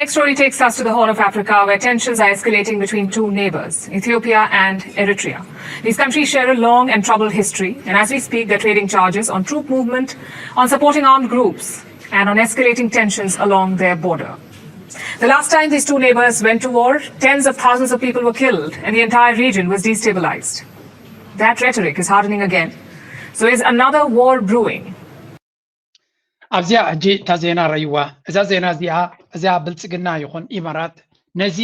Next story takes us to the Horn of Africa, where tensions are escalating between two neighbors, Ethiopia and Eritrea. These countries share a long and troubled history, and as we speak, they're trading charges on troop movement, on supporting armed groups, and on escalating tensions along their border. The last time these two neighbors went to war, tens of thousands of people were killed and the entire region was destabilized. That rhetoric is hardening again. So is another war brewing? ኣብዚኣ ሕጂ እታ ዜና ረይዋ። እዛ ዜና እዚኣ እዚኣ ብልፅግና ይኹን ኢማራት ነዚ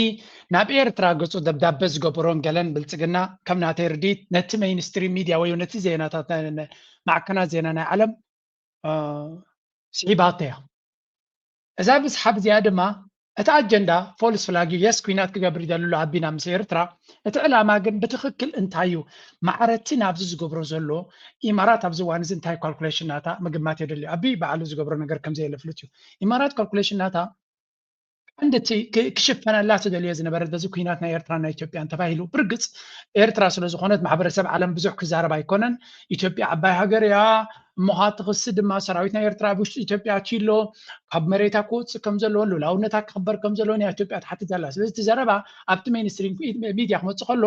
ናብ ኤርትራ ገፁ ደብዳበ ዝገበሮን ገለን ብልፅግና ከም ናተይ ርድኢት ነቲ ሜይንስትሪም ሚድያ ወይ ነቲ ዜናታት ማዕከናት ዜና ናይ ዓለም ስዒባቶ እያ። እዛ ምስሓብ እዚኣ ድማ እቲ ኣጀንዳ ፎልስ ፍላግ እዩ። የስ ኩናት ክገብር ይደልሎ ኣቢና ምስ ኤርትራ። እቲ ዕላማ ግን ብትኽክል እንታይ እዩ? ማዕረቲ ናብዚ ዝገብሮ ዘሎ ኢማራት ኣብዚ እዋን እዚ እንታይ ካልኩሌሽን ናታ ምግማት የደልዩ። ኣቢ ባዕሉ ዝገብሮ ነገር ከምዘየለ ፍሉጥ እዩ። ኢማራት ካልኩሌሽን ናታ ቀንዲ እቲ ክሽፈነላ ትደልዮ ዝነበረት በዚ ኩናት ናይ ኤርትራ ናይ ኢትዮጵያን ተባሂሉ። ብርግፅ ኤርትራ ስለዝኾነት ማሕበረሰብ ዓለም ብዙሕ ክዛረብ ኣይኮነን። ኢትዮጵያ ዓባይ ሃገር እያ እሞ እቲ ክሲ ድማ ሰራዊት ናይ ኤርትራ ኣብ ውሽጢ ኢትዮጵያ ኣትዩ ኣሎ፣ ካብ መሬታ ክወፅእ ከም ዘለዎን ልኡላውነታ ክኽበር ከም ዘለዎን እያ ኢትዮጵያ ትሓትት ዘላ። ስለዚ እቲ ዘረባ ኣብቲ ሜይንስትሪም ሚድያ ክመፅእ ከሎ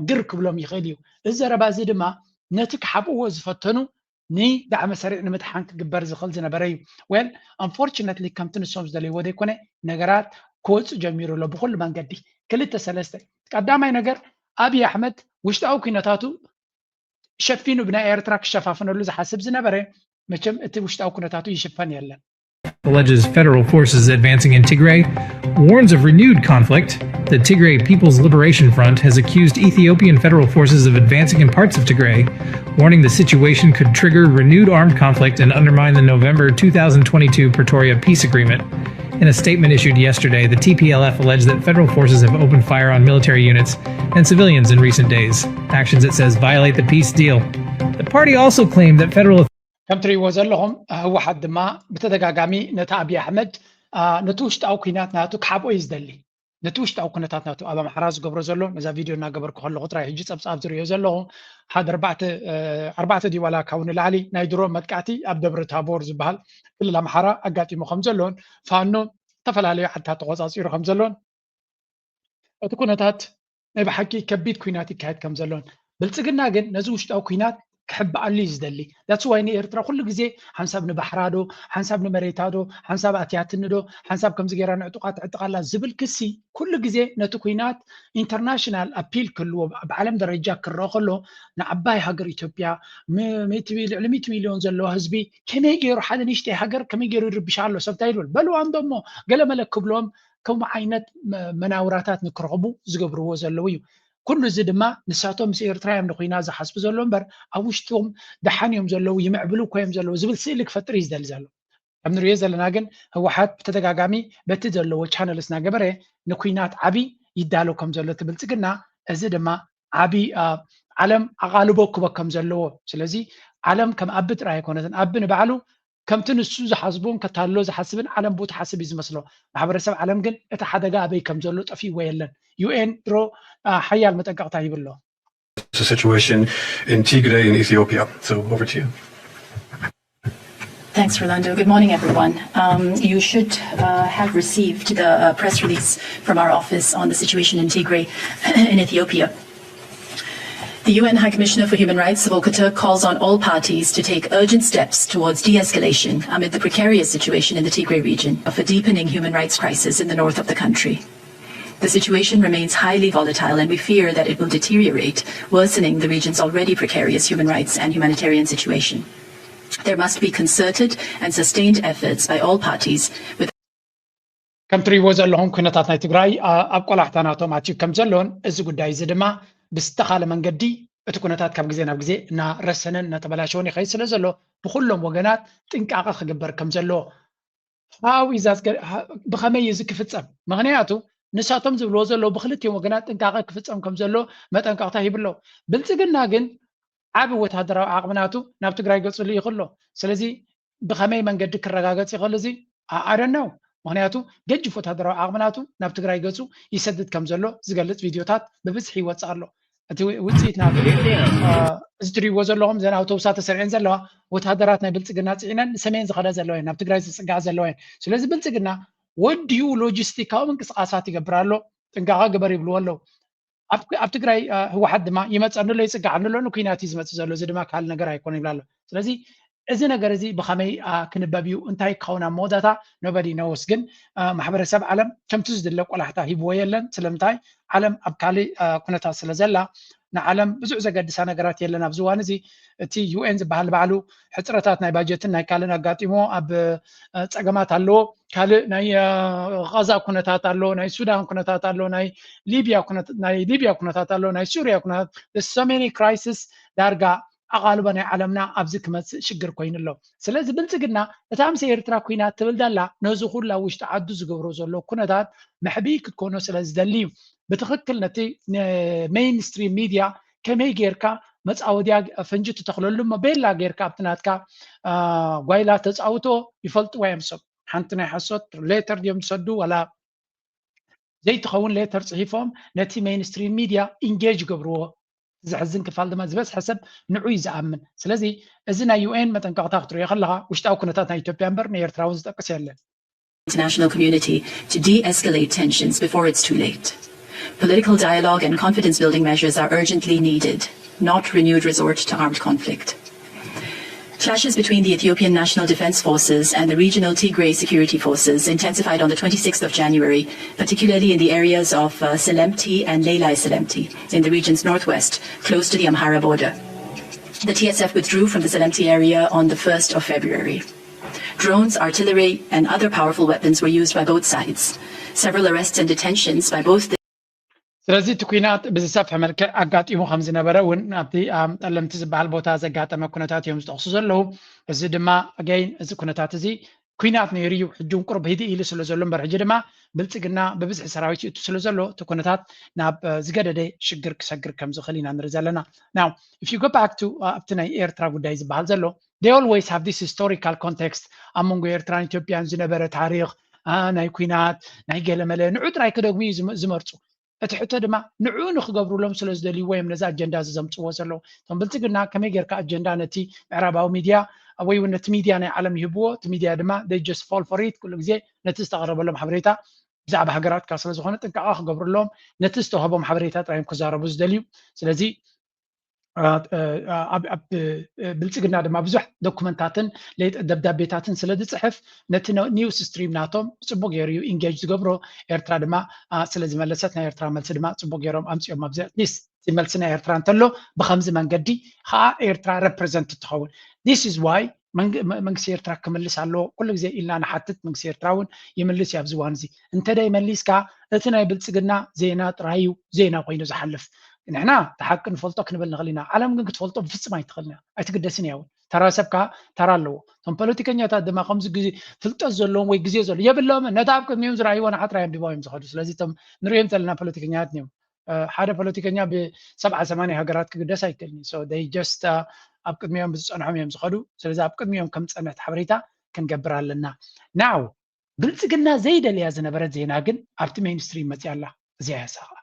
ግር ክብሎም ይኽእል እዩ። እዚ ዘረባ እዚ ድማ ነቲ ክሓብእዎ ዝፈተኑ ንዳዕመ ሰሪዕ ንምድሓን ክግበር ዝኽእል ዝነበረ እዩ። ዌል ኣንፎርችነትሊ ከምቲ ንሶም ዝደለይዎ ዘይኮነ ነገራት ክወፅእ ጀሚሩ ኣሎ ብኩሉ መንገዲ። ክልተ ሰለስተ ቀዳማይ ነገር ኣብይ ኣሕመድ ውሽጣዊ ኩነታቱ ሸፊኑ ብናይ ኤርትራ ክሸፋፍነሉ ዝሓስብ ዝነበረ መቸም እቲ ውሽጣዊ ኩነታቱ ይሽፈን የለን። Alleges federal forces advancing in Tigray, warns of renewed conflict. The Tigray People's Liberation Front has accused Ethiopian federal forces of advancing in parts of Tigray, warning the situation could trigger renewed armed conflict and undermine the November two thousand twenty-two Pretoria peace agreement. In a statement issued yesterday, the T P L F alleged that federal forces have opened fire on military units and civilians in recent days, actions it says violate the peace deal. The party also claimed that federal ከም ትሪእዎ ዘለኹም ህወሓት ድማ ብተደጋጋሚ ነቲ ኣብይ ኣሕመድ ነቲ ውሽጣዊ ኩናት ናቱ ክሓብኦ እዩ ዝደሊ። ነቲ ውሽጣዊ ኩነታት ናቱ ኣብ ኣምሓራ ዝገብሮ ዘሎ ነዛ ቪድዮ እናገበርኩ ከለኹ ጥራይ ሕጂ ፀብፃብ ዝሪኦ ዘለኹ ሓደ ኣርባዕተ ድዩ ዋላ ካብ ንላዕሊ ናይ ድሮ መጥቃዕቲ ኣብ ደብረ ታቦር ዝበሃል ክልል ኣምሓራ ኣጋጢሙ ከም ዘሎን ፋኖ ዝተፈላለዩ ዓድታት ተቆፃፂሩ ከም ዘሎን እቲ ኩነታት ናይ ብሓቂ ከቢድ ኩናት ይካየድ ከም ዘሎን ብልፅግና ግን ነዚ ውሽጣዊ ኩናት ክሕብኣሉ እዩ ዝደሊ። ዳትስ ዋይ ንኤርትራ ኩሉ ግዜ ሓንሳብ ንባሕራ ዶ ሓንሳብ ንመሬታ ዶ ሓንሳብ ኣትያትኒ ዶ ሓንሳብ ከምዚ ገይራ ንዕጡቓት ትዕጥቓላ ዝብል ክሲ ኩሉ ግዜ ነቲ ኩናት ኢንተርናሽናል ኣፒል ክህልዎ ብዓለም ደረጃ ክረአ ከሎ ንዓባይ ሃገር ኢትዮጵያ ልዕሊ ሚእቲ ሚልዮን ዘለዋ ህዝቢ ከመይ ገይሩ ሓደ ንእሽተይ ሃገር ከመይ ገይሩ ይርብሻ ኣሎ ሰብ እንታይ ይብል በልዋ እንዶ እሞ ገለመለ ክብሎም ከምኡ ዓይነት መናውራታት ንክረኽቡ ዝገብርዎ ዘለዉ እዩ። ኩሉ እዚ ድማ ንሳቶም ምስ ኤርትራ እዮም ንኩናት ዝሓስቡ ዘለዉ እምበር ኣብ ውሽጦም ደሓን እዮም ዘለዉ ይምዕብሉ እኮ እዮም ዘለዉ ዝብል ስእሊ ክፈጥር እዩ ዝደሊ ዘሎ። ከም ንሪኦ ዘለና ግን ህወሓት ብተደጋጋሚ በቲ ዘለዎ ቻነልስ እናገበረ ንኩናት ዓብዪ ይዳሎ ከም ዘሎ እቲ ብልፅግና እዚ ድማ ዓብዪ ዓለም ኣቓልቦ ክበ ከም ዘለዎ ስለዚ ዓለም ከም ኣቢ ጥራይ ኣይኮነትን ኣቢ ንባዕሉ ከምቲ ንሱ ዝሓስቦን ከታልሎ ዝሓስብን ዓለም ብኡ ትሓስብ እዩ ዝመስሎ። ማሕበረሰብ ዓለም ግን እቲ ሓደጋ ኣበይ ከም ዘሎ ጠፊእዎ የለን። ዩ ኤን ድሮ ሓያል መጠንቀቕታ ሂቡ ኣሎ። The situation in Tigray in Ethiopia. So over to you. Thanks, Rolando. Good morning, everyone. Um, you should uh, have received the uh, press release from our office on the situation in Tigray in Ethiopia. The U N High Commissioner for Human Rights, Volker Turk, calls on all parties to take urgent steps towards de-escalation amid the precarious situation in the Tigray region of a deepening human rights crisis in the north of the country. The situation remains highly volatile and we fear that it will deteriorate, worsening the region's already precarious human rights and humanitarian situation. There must be concerted and sustained efforts by all parties with ከም ትሪእዎ ዘለኹም ኩነታት ናይ ትግራይ ኣብ ቆላሕታ ናቶም ኣትዩ ከም ዘሎን እዚ ጉዳይ እዚ ድማ ብዝተኻለ መንገዲ እቲ ኩነታት ካብ ግዜ ናብ ግዜ እናረሰነን እናተበላሸወን ይኸይድ ስለ ዘሎ ብኩሎም ወገናት ጥንቃቐ ክግበር ከም ዘለዎ how is that ብኸመይ እዩ እዚ ክፍፀም ምክንያቱ ንሳቶም ዝብልዎ ዘለዉ ብክልቲኦም ወገናት ጥንቃቐ ክፍፀም ከም ዘሎ መጠንቀቕታ ሂቡ ኣለዉ። ብልፅግና ግን ዓቢ ወታደራዊ ዓቕሚ ናቱ ናብ ትግራይ ገፁ ልኢኹ ኣሎ። ስለዚ ብኸመይ መንገዲ ክረጋገፅ ይኽእል እዚ ኣኣደነው ምክንያቱ ገጅፍ ወታደራዊ ዓቕሚ ናቱ ናብ ትግራይ ገፁ ይሰድድ ከም ዘሎ ዝገልፅ ቪድዮታት ብብዝሒ ይወፅእ ኣሎ። እቲ ውፅኢት ናቱ እዚ ትሪእዎ ዘለኹም ዘን ኣውቶቡሳት ተሰሪዐን ዘለዋ ወታደራት ናይ ብልፅግና ፅዒነን ንሰሜን ዝኸዳ ዘለዋ እየን ናብ ትግራይ ዝፅጋዓ ዘለዋ እየን። ስለዚ ብልፅግና ወዲኡ ሎጂስቲካዊ ምንቅስቃሳት ይገብር ኣሎ። ጥንቃቐ ግበር ይብልዎ ኣለዉ። ኣብ ትግራይ ህወሓት ድማ ይመፀኒ ኣሎ፣ ይፅጋዓኒ ኣሎ፣ ንኩናት እዩ ዝመፅእ ዘሎ፣ እዚ ድማ ካልእ ነገር ኣይኮነ ይብላ ኣሎ። ስለዚ እዚ ነገር እዚ ብኸመይ ክንበብ እዩ፣ እንታይ ክኸውን ኣብ መወዳእታ፣ nobody knows። ግን ማሕበረሰብ ዓለም ከምቲ ዝድለ ቆላሕታ ሂብዎ የለን። ስለምንታይ? ዓለም ኣብ ካልእ ኩነታት ስለ ዘላ ንዓለም ብዙሕ ዘገድሳ ነገራት የለን ኣብዚ እዋን እዚ። እቲ ዩ ኤን ዝበሃል ባዕሉ ሕፅረታት ናይ ባጀትን ናይ ካልእን ኣጋጢሞ ኣብ ፀገማት ኣለዎ። ካልእ ናይ ቃዛ ኩነታት ኣሎ፣ ናይ ሱዳን ኩነታት ኣሎ፣ ናይ ሊብያ ኩነታት ኣሎ፣ ናይ ሱሪያ ኩነታት፣ so many crisis። ዳርጋ ኣቓልቦ ናይ ዓለምና ኣብዚ ክመፅእ ሽግር ኮይኑ ኣሎ። ስለዚ ብልፅግና እታ ምስ ኤርትራ ኩናት ትብል ዘላ ነዚ ኩሉ ኣብ ውሽጢ ዓዱ ዝገብሮ ዘሎ ኩነታት መሕብኢ ክትኮኖ ስለ ዝደሊ እዩ። ብትኽክል ነቲ ሜይንስትሪም ሚድያ ከመይ ጌርካ መፃወድያ ፈንጂ ትተኽለሉ እሞ ቤላ ጌርካ ኣብቲ ናትካ ጓይላ ተፃውቶ ይፈልጥዋ እዮም ሰብ። ሓንቲ ናይ ሓሶት ሌተር ድዮም ዝሰዱ ዋላ ዘይትኸውን ሌተር ፅሒፎም ነቲ ሜይንስትሪም ሚድያ ኢንጌጅ ገብርዎ። ዘሕዝን ክፋል ድማ ዝበዝሐ ሰብ ንዑ እዩ ዝኣምን። ስለዚ እዚ ናይ ዩ ኤን መጠንቀቕታ ክትሪኦ ከለኻ ውሽጣዊ ኩነታት ናይ ኢትዮጵያ እምበር ንኤርትራ እውን ዝጠቅስ የለን። International community to de-escalate tensions before it's too late. Political dialogue and confidence building measures are urgently needed, not renewed resort to armed conflict. Clashes between the Ethiopian National Defense Forces and the regional Tigray security forces intensified on the twenty-sixth of January, particularly in the areas of uh, Selemti and Leilai Selemti in the region's northwest, close to the Amhara border. The T S F withdrew from the Selemti area on the first of February. Drones, artillery, and other powerful weapons were used by both sides. Several arrests and detentions by both the ስለዚ እቲ ኩናት ብዝሰፍሐ መልክዕ ኣጋጢሙ ከም ዝነበረ እውን ኣብቲ ኣብ ጠለምቲ ዝበሃል ቦታ ዘጋጠመ ኩነታት እዮም ዝጠቕሱ ዘለዉ። እዚ ድማ ኣገይን እዚ ኩነታት እዚ ኩናት ነይሩ እዩ፣ ሕጂ እውን ቁሩብ ህድእ ኢሉ ስለ ዘሎ እምበር ሕጂ ድማ ብልፅግና ብብዝሒ ሰራዊት ይእቱ ስለ ዘሎ እቲ ኩነታት ናብ ዝገደደ ሽግር ክሰግር ከም ዝኽእል ኢና ንርኢ ዘለና። Now if you go back to ኣብቲ ናይ ኤርትራ ጉዳይ ዝበሃል ዘሎ they always have this historical context ኣብ መንጎ ኤርትራን ኢትዮጵያን ዝነበረ ታሪኽ ናይ ኩናት ናይ ገለመለ ንዑ ጥራይ ክደግሙ እዩ ዝመርፁ። እቲ ሕቶ ድማ ንዑ ንክገብሩሎም ስለ ዝደልይዎ እዮም ነዚ ኣጀንዳ እዚ ዘምፅዎ ዘለዉ። እቶም ብልፅግና ከመይ ጌርካ ኣጀንዳ ነቲ ምዕራባዊ ሚድያ ወይ እውን ነቲ ሚድያ ናይ ዓለም ይህብዎ፣ እቲ ሚድያ ድማ they just fall for it፣ ኩሉ ግዜ ነቲ ዝተቐረበሎም ሓበሬታ ብዛዕባ ሃገራትካ ስለ ዝኾነ ጥንቃቐ ክገብሩሎም፣ ነቲ ዝተዋህቦም ሓበሬታ ጥራይ እዮም ክዛረቡ ዝደልዩ። ስለዚ ኣብ ብልፅግና ድማ ብዙሕ ዶኩመንታትን ደብዳቤታትን ስለ ዝፅሕፍ ነቲ ኒውስ ስትሪም ናቶም ብፅቡቅ ገይሩ እዩ ኢንጌጅ ዝገብሮ። ኤርትራ ድማ ስለ ዝመለሰት ናይ ኤርትራ መልሲ ድማ ፅቡቅ ገይሮም ኣምፅኦም ኣብዚ ኣትሊስት እቲ መልሲ ናይ ኤርትራ እንተሎ ብከምዚ መንገዲ ከዓ ኤርትራ represent ትኸውን። This is why መንግስቲ ኤርትራ ክምልስ ኣለዎ ኩሉ ግዜ ኢልና ንሓትት። መንግስቲ ኤርትራ እውን ይምልስ እዩ ኣብዚ እዋን እዚ። እንተደይ መሊስካ እቲ ናይ ብልፅግና ዜና ጥራይ እዩ ዜና ኮይኑ ዝሓልፍ። ንሕና እቲ ሓቂ ንፈልጦ ክንብል ንኽእል ኢና፣ ዓለም ግን ክትፈልጦ ብፍፅም ኣይትኽእልን እያ፣ ኣይትግደስን እያ እውን። ተራ ሰብ ከዓ ተራ ኣለዎ። እቶም ፖለቲከኛታት ድማ ከምዚ ግዜ ፍልጠት ዘለዎም ወይ ግዜ ዘሎ የብሎምን። ነቲ ኣብ ቅድሚኦም ዝረኣይዎ ንዓ ጥራይ ኣንቢቦም እዮም ዝኸዱ። ስለዚ እቶም ንሪኦም ዘለና ፖለቲከኛታት እዮም ሓደ ፖለቲከኛ ብሰብዓ ሰማንያ ሃገራት ክግደስ ኣይክእልን እዩ። So they just ኣብ ቅድሚኦም ብዝፀንሖም እዮም ዝኸዱ። ስለዚ ኣብ ቅድሚኦም ከም ዝፀንሕ ሓበሬታ ክንገብር ኣለና። Now ብልፅግና ዘይደልያ ዝነበረት ዜና ግን ኣብቲ ሜይንስትሪም መፅያ ኣላ። እዚኣ እያ እሳ ከዓ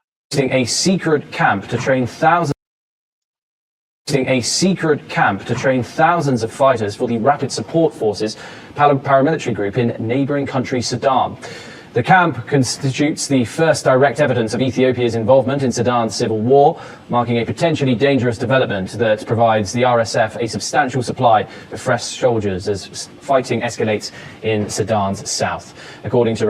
a secret camp to train thousands a secret camp to train thousands of fighters for the Rapid Support Forces paramilitary group in neighbouring country Sudan. The camp constitutes the first direct evidence of Ethiopia's involvement in Sudan's civil war, marking a potentially dangerous development that provides the R S F a substantial supply of fresh soldiers as fighting escalates in Sudan's south. According to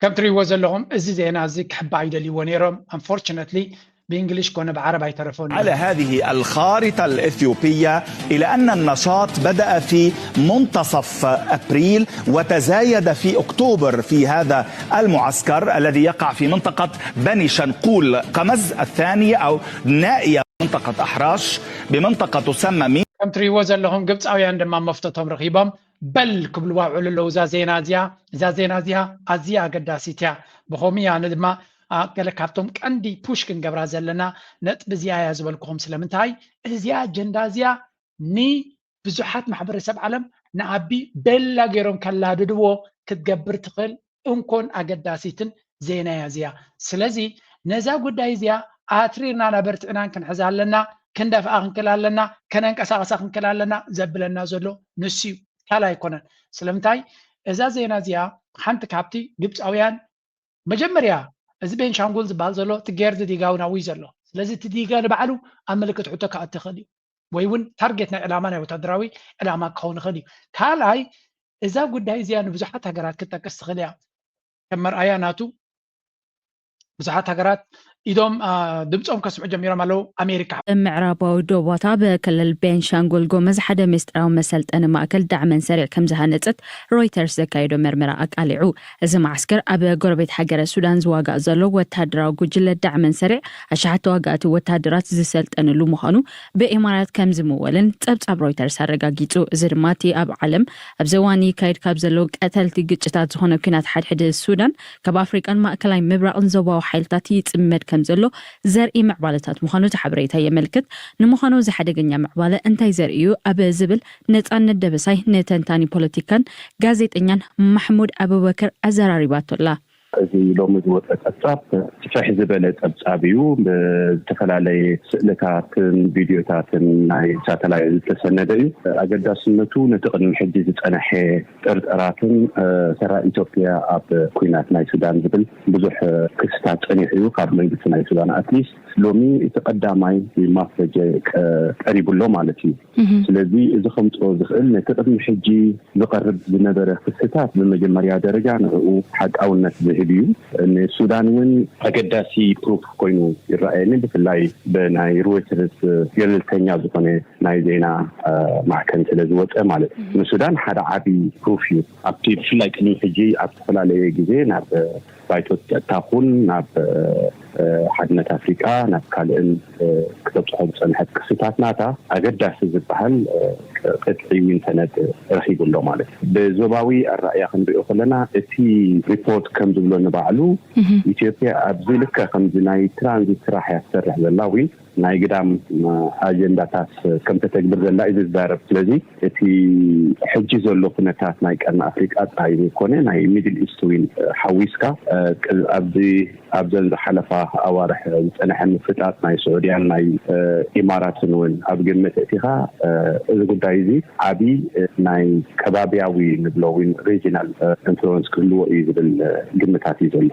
ከም ትሪእዎ ዘለኹም እዚ ዜና እዚ ክሕባእ ይደልይዎ ነይሮም። Unfortunately ብእንግሊሽ ኮነ ብዓረብ ኣይተረፎን። على هذه الخارطة الإثيوبية إلى أن النشاط بدأ في منتصف أبريل وتزايد في أكتوبر في هذا المعسكر الذي يقع في منطقة بني شنقول قمز الثانية أو نائية منطقة أحراش بمنطقة تسمى مين ከም ትሪእዎ ዘለኹም ግብፃውያን ድማ መፍተቶም ረኺቦም በል ክብልዋ ውዕሉ ኣለዉ። እዛ ዜና እዚኣ እዛ ዜና እዚኣ ኣዝያ ኣገዳሲት እያ። ብኸምኡ ኣነ ድማ ገለ ካብቶም ቀንዲ ፑሽ ክንገብራ ዘለና ነጥቢ እዚኣ እያ ዝበልኩኹም። ስለምንታይ እዚኣ ኣጀንዳ እዚኣ ንብዙሓት ማሕበረሰብ ዓለም ንኣቢ ቤላ ገይሮም ከላድድዎ ክትገብር ትኽእል እንኮን ኣገዳሲትን ዜና እያ እዚኣ። ስለዚ ነዛ ጉዳይ እዚኣ ኣትሪርናን ኣበርቲዕናን ክንሕዛ ኣለና፣ ክንደፍኣ ክንክእል ኣለና፣ ከነንቀሳቐሳ ክንክእል ኣለና ዘብለና ዘሎ ንሱ እዩ፣ ካልእ ኣይኮነን። ስለምንታይ እዛ ዜና እዚኣ ሓንቲ ካብቲ ግብፃውያን መጀመርያ፣ እዚ ቤንሻንጉል ዝበሃል ዘሎ እቲ ጌርድ ዲጋዊ ናዊ ዘሎ። ስለዚ እቲ ዲጋ ንባዕሉ ኣብ ምልክት ሕቶ ክኣቲ ይኽእል እዩ፣ ወይ እውን ታርጌት ናይ ዕላማ፣ ናይ ወታደራዊ ዕላማ ክኸውን ይኽእል እዩ። ካልኣይ፣ እዛ ጉዳይ እዚኣ ንብዙሓት ሃገራት ክትጠቅስ ትኽእል እያ። ከም መርኣያ ናቱ ብዙሓት ሃገራት ኢዶም ድምፆም ከስምዑ ጀሚሮም ኣለዉ። ኣሜሪካ ምዕራባዊ ዶባታ ብክልል ቤንሻንጉል ጎመዝ ሓደ ምስጢራዊ መሰልጠኒ ማእከል ዳዕመን ሰሪዕ ከም ዝሃነጸት ሮይተርስ ዘካየዶ መርመራ ኣቃሊዑ። እዚ መዓስከር ኣብ ጎረቤት ሃገረ ሱዳን ዝዋጋእ ዘሎ ወታደራዊ ጉጅለ ዳዕመን ሰሪዕ ኣሽሓት ተዋጋእቲ ወታደራት ዝሰልጠንሉ ምዃኑ ብኢማራት ከም ዝምወልን ጸብጻብ ሮይተርስ ኣረጋጊጹ። እዚ ድማ እቲ ኣብ ዓለም ኣብዚ እዋን ይካየድ ካብ ዘሎ ቀተልቲ ግጭታት ዝኾነ ኲናት ሓድሕድ ሱዳን ካብ ኣፍሪቃን ማእከላይ ምብራቕን ዞባዊ ሓይልታት ይጽመድ ከም ዘሎ ዘርኢ ምዕባለታት ምዃኑ እቲ ሓበሬታ የመልክት። ንምዃኑ እዚ ሓደገኛ ምዕባለ እንታይ ዘርኢ እዩ ኣብ ዝብል ነጻነት ደበሳይ ንተንታኒ ፖለቲካን ጋዜጠኛን ማሕሙድ ኣቡበከር ኣዘራሪባቶ ኣላ። እዚ ሎሚ ዝወፀ ፀብፃብ ስፍሕ ዝበለ ፀብፃብ እዩ። ብዝተፈላለየ ስእልታትን ቪድዮታትን ናይ ሳተላይት ዝተሰነደ እዩ። ኣገዳስነቱ ነቲ ቅድሚ ሕጂ ዝፀነሐ ጥርጠራትን ሰራዊት ኢትዮጵያ ኣብ ኲናት ናይ ሱዳን ዝብል ብዙሕ ክስታት ፀኒሑ እዩ ካብ መንግስቲ ናይ ሱዳን ኣትሊስት ሎሚ እቲ ቀዳማይ ማስረጀ ቀሪቡ ኣሎ ማለት እዩ። ስለዚ እዚ ከምፅኦ ዝኽእል ነቲ ቅድሚ ሕጂ ዝቐርብ ዝነበረ ክስታት ብመጀመርያ ደረጃ ንዕኡ ሓቃውነት ዝህብ እዩ። ንሱዳን እውን ኣገዳሲ ፕሩፍ ኮይኑ ይረኣየኒ። ብፍላይ ብናይ ሮይተርስ ገለልተኛ ዝኾነ ናይ ዜና ማዕከን ስለ ዝወፀ ማለት እዩ። ንሱዳን ሓደ ዓቢ ፕሩፍ እዩ። ኣብቲ ብፍላይ ቅድሚ ሕጂ ኣብ ዝተፈላለየ ግዜ ናብ ባይቶ ጸጥታ ኩን ናብ ሓድነት ኣፍሪቃ ናብ ካልእን ክተብፅሖ ዝፀንሐት ክስታት ናታ ኣገዳሲ ዝበሃል ቅጥዒ ዊንተነት ረኺቡ ኣሎ ማለት እዩ። ብዞባዊ ኣረኣእያ ክንሪኦ ከለና እቲ ሪፖርት ከም ዝብሎ ንባዕሉ ኢትዮጵያ ኣብዚ ልክዕ ከምዚ ናይ ትራንዚት ስራሕ እያ ትሰርሕ ዘላ ዊን ናይ ግዳም ኣጀንዳታት ከም ተተግብር ዘላ እዩ ዝዛረብ። ስለዚ እቲ ሕጂ ዘሎ ኩነታት ናይ ቀርኒ ኣፍሪቃ ጥራይ ዘይኮነ ናይ ሚድል ኢስት እውን ሓዊስካ ኣብዚ ኣብዘን ዝሓለፋ ኣዋርሕ ዝፀነሐ ምፍጣጥ ናይ ስዑድያን ናይ ኢማራትን እውን ኣብ ግምት እቲኻ እዚ ጉዳይ እዚ ዓቢ ናይ ከባቢያዊ ንብሎ እውን ሪጂናል ኢንፍሉወንስ ክህልዎ እዩ ዝብል ግምታት እዩ ዘሎ።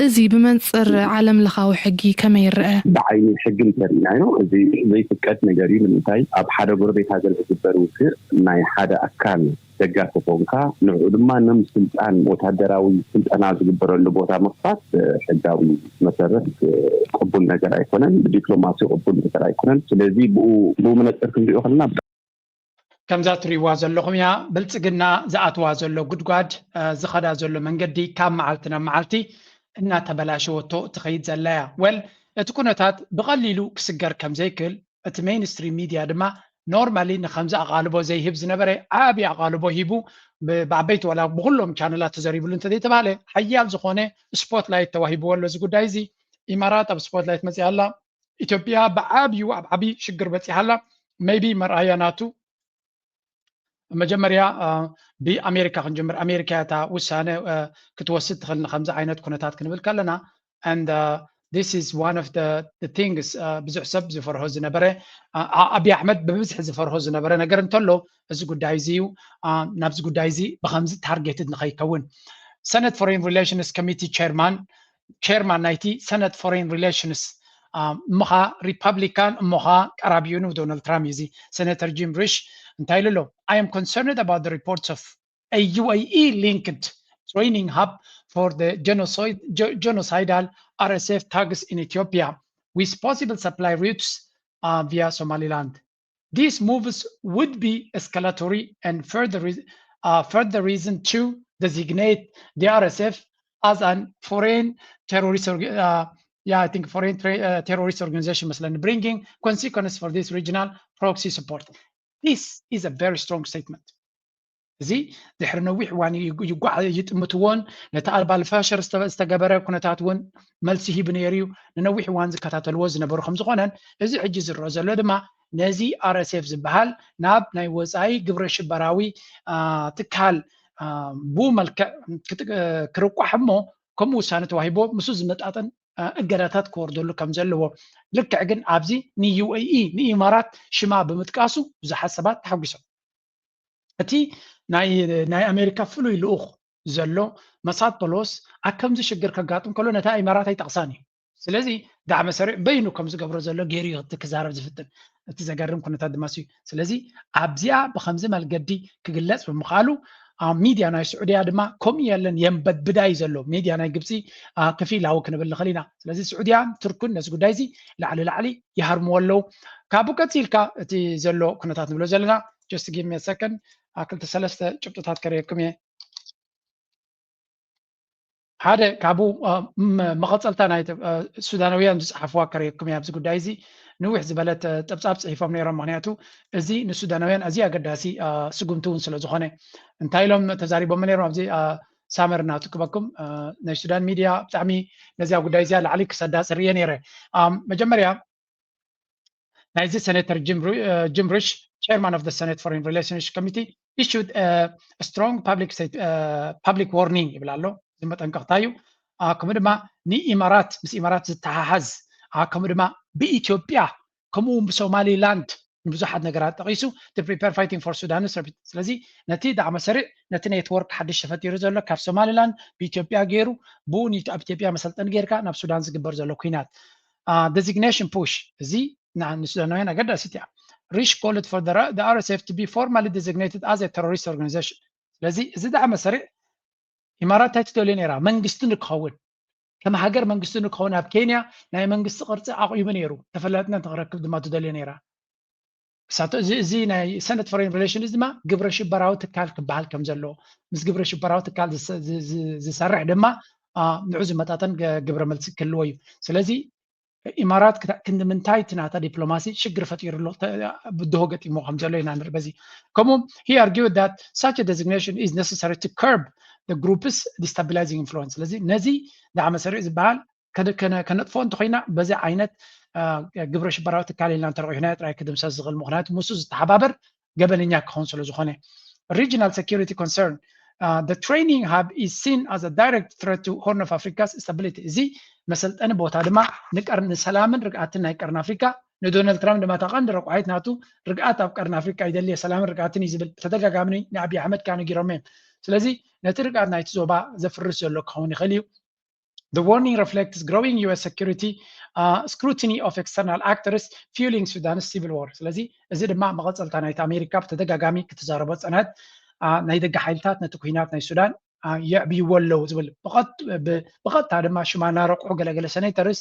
እዚ ብመንፅር ዓለም ለኻዊ ሕጊ ከመይ ይረአ? ብዓይኒ ሕጊ እንተሪኢናዮ እዚ ዘይፍቀድ ነገር እዩ። ንምንታይ ኣብ ሓደ ጎረቤት ሃገር ዝግበር ውግእ ናይ ሓደ ኣካል ደጋፊ ኮንካ ንዕኡ ድማ ነም ስልጣን ወታደራዊ ስልጠና ዝግበረሉ ቦታ ምኽፋት ሕጋዊ መሰረት ቅቡል ነገር ኣይኮነን፣ ብዲፕሎማሲ ቅቡል ነገር ኣይኮነን። ስለዚ ብኡ ብኡ መነፅር ክንሪኦ ከለና ከምዛ ትሪእዋ ዘለኹም እያ ብልፅግና ዝኣትዋ ዘሎ ጉድጓድ ዝኸዳ ዘሎ መንገዲ ካብ መዓልቲ ናብ መዓልቲ እናተበላሸወቶ ትኸይድ ዘላ እያ። ወል እቲ ኩነታት ብቐሊሉ ክስገር ከም ዘይክእል እቲ ሜይንስትሪም ሚድያ ድማ ኖርማሊ ንከምዚ ኣቓልቦ ዘይህብ ዝነበረ ዓብዪ ኣቓልቦ ሂቡ ብዓበይቲ ዋላ ብኩሎም ቻነላት ተዘሪብሉ እንተዘይተባሃለ ሓያል ዝኾነ ስፖትላይት ተዋሂብዎ ኣሎ እዚ ጉዳይ እዚ። ኢማራት ኣብ ስፖትላይት መፅያ ኣላ። ኢትዮጵያ ብዓብዩ ኣብ ዓብዪ ሽግር በፂሓ ኣላ። ሜይቢ መርኣያ ናቱ መጀመርያ ብኣሜሪካ ክንጀምር። ኣሜሪካ እታ ውሳነ ክትወስድ ትኽእል ንከምዚ ዓይነት ኩነታት ክንብል ከለና and this is one of the things ብዙሕ ሰብ ዝፈርሆ ዝነበረ ኣብይ ኣሕመድ ብብዝሒ ዝፈርሆ ዝነበረ ነገር እንተሎ እዚ ጉዳይ እዚ እዩ። ናብዚ ጉዳይ እዚ ብከምዚ ታርጌትድ ንኸይከውን ሰነት ፎሬን ሪሌሽንስ ኮሚቲ ቸርማን ቸርማን ናይቲ ሰነት ፎሬን ሪሌሽንስ እሞኻ ሪፐብሊካን እሞኻ ቀራቢኡ ንዶናልድ ትራምፕ እዩ እዚ ሰነተር ጂም ሪሽ እንታይ ኢሉ ኣሎ? I am concerned about the reports of a UAE linked training hub for the genocide, genocidal RSF thugs in Ethiopia with possible supply routes via Somaliland. These moves would be escalatory and further, uh, further reason to designate the RSF as an foreign terrorist, uh, yeah, I think foreign uh, terrorist organization, مثلا, bringing consequences for this regional proxy support. This is a very strong statement. እዚ ድሕሪ ነዊሕ እዋን ይጓዕ ይጥምትዎን ነቲ ኣልባልፋሸር ዝተገበረ ኩነታት እውን መልሲ ሂቡ ነይሩ እዩ። ንነዊሕ እዋን ዝከታተልዎ ዝነበሩ ከም ዝኾነን እዚ ሕጂ ዝረአ ዘሎ ድማ ነዚ RSF ዝበሃል ናብ ናይ ወፃኢ ግብረ ሽበራዊ ትካል ብኡ መልክዕ ክርቋሕ እሞ ከምኡ ውሳነ ተዋሂቦ ምስኡ ዝመጣጠን እገዳታት ክወርደሉ ከም ዘለዎ ልክዕ ግን ኣብዚ ን UAE ንኢማራት ሽማ ብምጥቃሱ ብዙሓት ሰባት ተሓጒሶም። እቲ ናይ ኣሜሪካ ፍሉይ ልኡኽ ዘሎ መሳድ ፖሎስ ኣብ ከምዚ ሽግር ከጋጥም ከሎ ነታ ኢማራት ኣይጠቕሳን እዩ። ስለዚ ዳዕመ ሰሪዕ በይኑ ከም ዝገብሮ ዘሎ ገይሩ እዩ እቲ ክዛረብ ዝፍትን። እቲ ዘገርም ኩነታት ድማ እዩ። ስለዚ ኣብዚኣ ብከምዚ መልገዲ ክግለፅ ብምኻሉ ሚድያ ናይ ስዑድያ ድማ ከምኡ የለን የንበድብዳይ ዘሎ ሚድያ ናይ ግብፂ ክፊላዊ ክንብል ንኽእል ኢና። ስለዚ ስዑድያን ቱርክን ነዚ ጉዳይ እዚ ላዕሊ ላዕሊ ይሃርምዎ ኣለዉ። ካብኡ ቀፂልካ እቲ ዘሎ ኩነታት ንብሎ ዘለና just give me a second ክልተ ሰለስተ ጭብጥታት ከርእየኩም እየ። ሓደ ካብኡ መቐፀልታ ናይ ሱዳናውያን ዝፀሓፍዋ ከርእየኩም እየ ኣብዚ ጉዳይ እዚ። ንዊሕ ዝበለት ፀብፃብ ፅሒፎም ነይሮም። ምክንያቱ እዚ ንሱዳናውያን ኣዝዩ ኣገዳሲ ስጉምቲ እውን ስለ ዝኾነ እንታይ ኢሎም ተዛሪቦም ነይሮም ኣብዚ ሳመር እናትክበኩም ናይ ሱዳን ሚድያ ብጣዕሚ ነዚያ ጉዳይ እዚኣ ላዕሊ ክሰዳ ፅርየ ነይረ። መጀመርያ ናይዚ ሴኔተር ጂም ሪሽ chairman of the Senate Foreign Relations Committee issued strong public warning ይብል ኣሎ። እዚ መጠንቀቕታ እዩ። ከምኡ ድማ ንኢማራት ምስ ኢማራት ዝተሓሓዝ ከምኡ ድማ ብኢትዮጵያ ከምኡ እውን ብሶማሊላንድ ንብዙሓት ነገራት ጠቒሱ to prepare fighting for Sudan። ስለዚ ነቲ ዳዕመ ሰሪዕ ነቲ ኔትወርክ ሓድሽ ተፈጢሩ ዘሎ ካብ ሶማሊላንድ ብኢትዮጵያ ገይሩ ብኡ ኣብ ኢትዮጵያ መሰልጠኒ ጌርካ ናብ ሱዳን ዝግበር ዘሎ ኩናት designation push እዚ ንሱዳናውያን ኣገዳሲት እያ። Risch called for the RSF to be formally designated as a terrorist organization። ስለዚ እዚ ዳዕመ ሰሪዕ ኢማራት እንታይ ትደልዮ ነይራ? መንግስቲ ንክኸውን ከም ሃገር መንግስቲ ንክኸውን ኣብ ኬንያ ናይ መንግስቲ ቅርፂ ኣቑሙ ነይሩ። ተፈላጥነት ንክረክብ ድማ ትደልዮ ነይራ። እሳቶ እዚ እዚ ናይ ሰነት ፎሬን ሪሌሽንስ ድማ ግብረ ሽበራዊ ትካል ክበሃል ከም ዘለዎ ምስ ግብረ ሽበራዊ ትካል ዝሰርሕ ድማ ንዑ ዝመጣጠን ግብረ መልሲ ክህልዎ እዩ። ስለዚ ኢማራት ክንዲ ምንታይ እቲ ናታ ዲፕሎማሲ ሽግር ፈጢሩ ኣሎ ብድሆ ገጢሞ ከም ዘሎ ኢና ንርኢ። በዚ ከምኡ he argued that such a designation is necessary to curb the group's destabilizing influence። ስለዚ ነዚ ዳዕመ ሰሪዕ ዝበሃል ከነጥፎ እንተኮይና በዚ ዓይነት ግብረ ሽበራዊ ትካል ኢልና እንተረቂሕናዮ ጥራይ ክድምሰስ ዝኽእል ምክንያቱ ምስኡ ዝተሓባበር ገበነኛ ክኸውን ስለ ዝኾነ። Regional security concern the training hub is seen as a direct threat to Horn of Africa's stability። እዚ መሰልጠኒ ቦታ ድማ ንቀርኒ ሰላምን ርግኣትን ናይ ቀርኒ ኣፍሪካ ንዶናልድ ትራምፕ ድማ እታ ቀንዲ ረቋሒት ናቱ ርግኣት ኣብ ቀርኒ ኣፍሪካ ይደልየ ሰላምን ርግኣትን እዩ ዝብል ብተደጋጋሚ ንኣብይ ኣሕመድ ከዓ ነጊሮም እዮም። ስለዚ ነቲ ርግኣት ናይቲ ዞባ ዘፍርስ ዘሎ ክኸውን ይኽእል እዩ። The warning reflects growing U S security uh, scrutiny of external actors fueling Sudan's civil war። ስለዚ እዚ ድማ መቐፀልታ ናይቲ ኣሜሪካ ብተደጋጋሚ ክትዛረቦ ዝፀንሐት ናይ ደገ ሓይልታት ነቲ ኩናት ናይ ሱዳን የዕብይዎ ኣለዉ ዝብል ብቐጥታ ድማ ሽማ እናረቑሑ ገለገለ ሴኔተርስ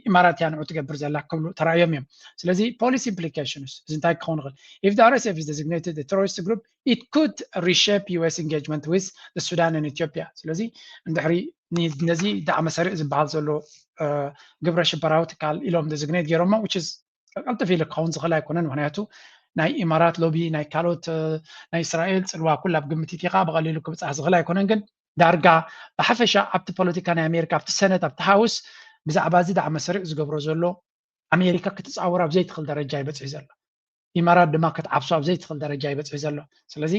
ኢማራት እያ ንዑ ትገብር ዘላ ክብሉ ተራእዮም እዮም። ስለዚ policy implications እዚ እንታይ ክኸውን ይኽእል? If the R S F is designated a terrorist group it could reshape U S engagement with Sudan and Ethiopia። ስለዚ እንድሕሪ ነዚ ዳዕመ ሰሪዕ ዝበሃል ዘሎ ግብረ ሽበራዊ ትካል ኢሎም designate ገይሮሞ which is ቀልጥፍ ኢሉ ክኸውን ዝኽእል ኣይኮነን። ምክንያቱ ናይ ኢማራት ሎቢ ናይ ካልኦት ናይ እስራኤል ፅልዋ ኩሉ ኣብ ግምት ኢኻ ብቐሊሉ ክብፃሕ ዝኽእል ኣይኮነን። ግን ዳርጋ ብሓፈሻ ኣብቲ ፖለቲካ ናይ ኣሜሪካ ኣብቲ ሰነት ኣብቲ ሃውስ ብዛዕባ እዚ ዳዕመ ሰሪዕ ዝገብሮ ዘሎ ኣሜሪካ ክትፃወር ኣብ ዘይትኽእል ደረጃ ይበፅሒ ዘሎ። ኢማራት ድማ ክትዓብሶ ኣብ ዘይትኽእል ደረጃ ይበፅሒ ዘሎ። ስለዚ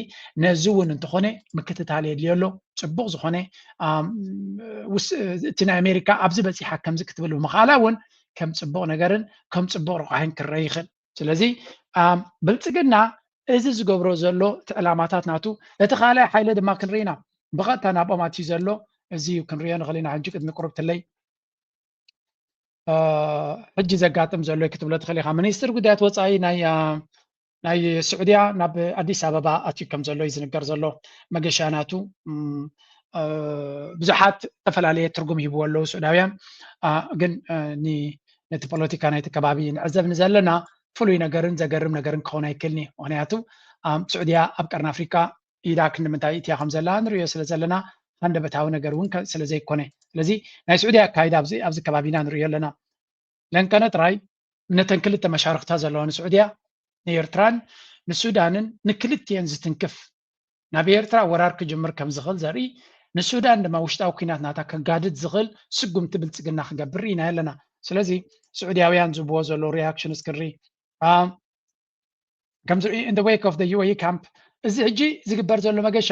ነዚ እውን እንተኾነ ምክትታል የድልዮ ኣሎ። ፅቡቕ ዝኾነ እቲ ናይ ኣሜሪካ ኣብዚ በፂሓ ከምዚ ክትብል ብምኽኣላ እውን ከም ፅቡቕ ነገርን ከም ፅቡቕ ረቋሒን ክረአ ይኽእል። ስለዚ ብልፅግና እዚ ዝገብሮ ዘሎ እቲ ዕላማታት ናቱ እቲ ካልኣይ ሓይሊ ድማ ክንርኢ ኢና። ብቐጥታ ናብኦም ኣትዩ ዘሎ እዚ እዩ ክንሪኦ ንኽእል ኢና። ሕጂ ቅድሚ ቁርብትለይ ሕጂ ዘጋጥም ዘሎ ክትብሎ ትኽእል ኢኻ። ሚኒስትር ጉዳያት ወፃኢ ናይ ናይ ስዑድያ ናብ ኣዲስ ኣበባ ኣትዩ ከም ዘሎ እዩ ዝንገር ዘሎ። መገሻ ናቱ ብዙሓት ዝተፈላለየ ትርጉም ይህብዎ ኣለዉ ስዑዳውያን። ግን ነቲ ፖለቲካ ናይቲ ከባቢ ንዕዘብ ንዘለና ፍሉይ ነገርን ዘገርም ነገርን ክኸውን ኣይክእልን እዩ። ምክንያቱ ስዑድያ ኣብ ቀርኒ ኣፍሪካ ኢዳ ክንዲ ምንታይ እትያ ከም ዘላ ንሪኦ ስለ ዘለና ሃንደበታዊ ነገር እውን ስለ ዘይኮነ። ስለዚ ናይ ስዑድያ ኣካይዳ ኣብዚ ከባቢና ንሪኦ ኣለና። ለንቀነ ጥራይ ነተን ክልተ መሻርክታ ዘለዋ ንስዑድያ ንኤርትራን ንሱዳንን ንክልቲኤን ዝትንክፍ ናብ ኤርትራ ወራር ክጅምር ከም ዝኽእል ዘርኢ ንሱዳን ድማ ውሽጣዊ ኩናት ናታ ከጋድድ ዝኽእል ስጉምቲ ብልፅግና ክገብር ርኢና ኣለና። ስለዚ ስዑድያውያን ዝብዎ ዘለዉ ሪያክሽንስ ክንርኢ ከም ዝርኢ in the wake of the U A E camp እዚ ሕጂ ዝግበር ዘሎ መገሻ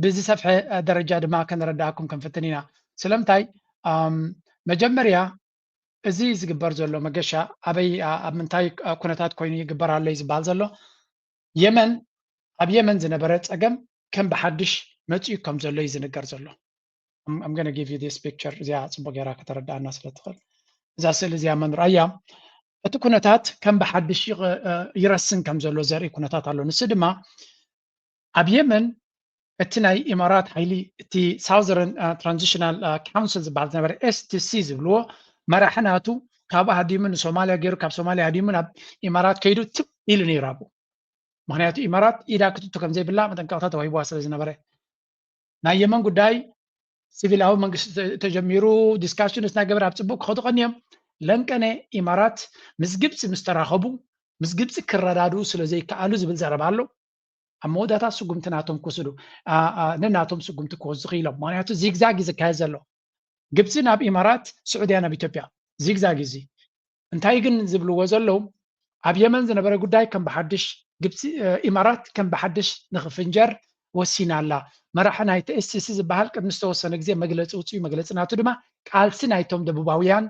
ብዝሰፍሐ ደረጃ ድማ ከነረዳእኩም ክንፍትን ኢና። ስለምንታይ መጀመርያ እዚ ዝግበር ዘሎ መገሻ ኣበይ ኣብ ምንታይ ኩነታት ኮይኑ ይግበር ኣሎ እዩ ዝበሃል ዘሎ። የመን ኣብ የመን ዝነበረ ፀገም ከም ብሓድሽ መፂኡ ከም ዘሎ እዩ ዝንገር ዘሎ። I'm going to give you this picture፣ እዚኣ ፅቡቅ ጌራ ከተረዳኣና ስለ ትኽእል። እዛ ስእሊ እዚኣ መን ርኣያ? እቲ ኩነታት ከም ብሓድሽ ይረስን ከም ዘሎ ዘርኢ ኩነታት ኣሎ። ንሱ ድማ ኣብ የመን እቲ ናይ ኢማራት ሓይሊ፣ እቲ Southern Transitional Council ዝበሃል ዝነበረ፣ S T C ዝብልዎ፣ መራሒ ናቱ ካብኡ ሃዲሙ ንሶማልያ ገይሩ፣ ካብ ሶማልያ ሃዲሙ ናብ ኢማራት ከይዱ ትብ ኢሉ ነይሩ ኣብኡ። ምክንያቱ ኢማራት ኢዳ ክትእቱ ከም ዘይብላ መጠንቀቕታ ተዋሂብዋ ስለ ዝነበረ፣ ናይ የመን ጉዳይ ሲቪላዊ መንግስቲ ተጀሚሩ፣ ዲስካሽንስ እናገበረ ኣብ ፅቡቅ ክኸዱ ቀንዮም። ለንቀነ ኢማራት ምስ ግብፂ ምስ ተራኸቡ፣ ምስ ግብፂ ክረዳድኡ ስለ ዘይከኣሉ ዝብል ዘረባ ኣሎ። ኣብ መወዳእታ ስጉምቲ ናቶም ክወስዱ፣ ነናቶም ስጉምቲ ክወስዱ ክኢሎም። ምክንያቱ ዚግዛግ እዩ ዝካየድ ዘሎ። ግብፂ ናብ ኢማራት፣ ስዑድያ ናብ ኢትዮጵያ፣ ዚግዛግ እዩ እዚ። እንታይ ግን ዝብልዎ ዘለዉ፣ ኣብ የመን ዝነበረ ጉዳይ ከም ብሓድሽ ግብፂ፣ ኢማራት ከም ብሓድሽ ንክፍንጀር ወሲና ኣላ። መራሒ ናይቲ S T C ዝበሃል ቅድሚ ዝተወሰነ ግዜ መግለፂ ውፅኡ። መግለፂ ናቱ ድማ ቃልሲ ናይቶም ደቡባውያን፣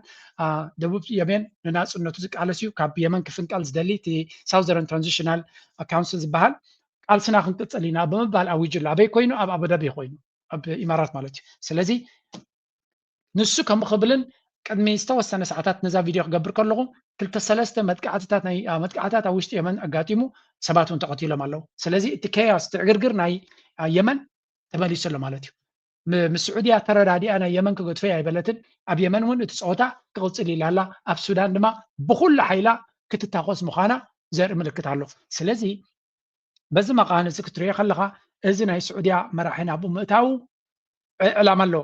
ደቡብ የመን ንናፅነቱ ዝቃለስ እዩ፣ ካብ የመን ክፍንቀል ዝደሊ እቲ Southern Transitional Council ዝበሃል፣ ቃልስና ክንቅፅል ኢና ብምባል ኣዊጁ ኣሎ። ኣበይ ኮይኑ? ኣብ ኣቡዳቢ ኮይኑ፣ ኣብ ኢማራት ማለት እዩ። ስለዚ ንሱ ከምኡ ክብልን ቅድሚ ዝተወሰነ ሰዓታት ነዛ ቪድዮ ክገብር ከለኹ ክልተ ሰለስተ መጥቃዕትታት፣ ናይ መጥቃዕትታት ኣብ ውሽጢ የመን ኣጋጢሙ፣ ሰባት እውን ተቐቲሎም ኣለዉ። ስለዚ እቲ ኬያስ፣ እቲ ዕግርግር ናይ የመን ተመሊሱ ኣሎ ማለት እዩ። ምስ ስዑድያ ተረዳዲኣ ናይ የመን ክገድፎ ኣይበለትን። ኣብ የመን እውን እቲ ፀወታ ክቕፅል ኢላ ኣላ። ኣብ ሱዳን ድማ ብኩሉ ሓይላ ክትታኾስ ምዃና ዘርኢ ምልክት ኣሎ። ስለዚ በዚ መቓን እዚ ክትሪኦ ከለኻ፣ እዚ ናይ ስዑድያ መራሒ ናብኡ ምእታዉ ዕላማ ኣሎ።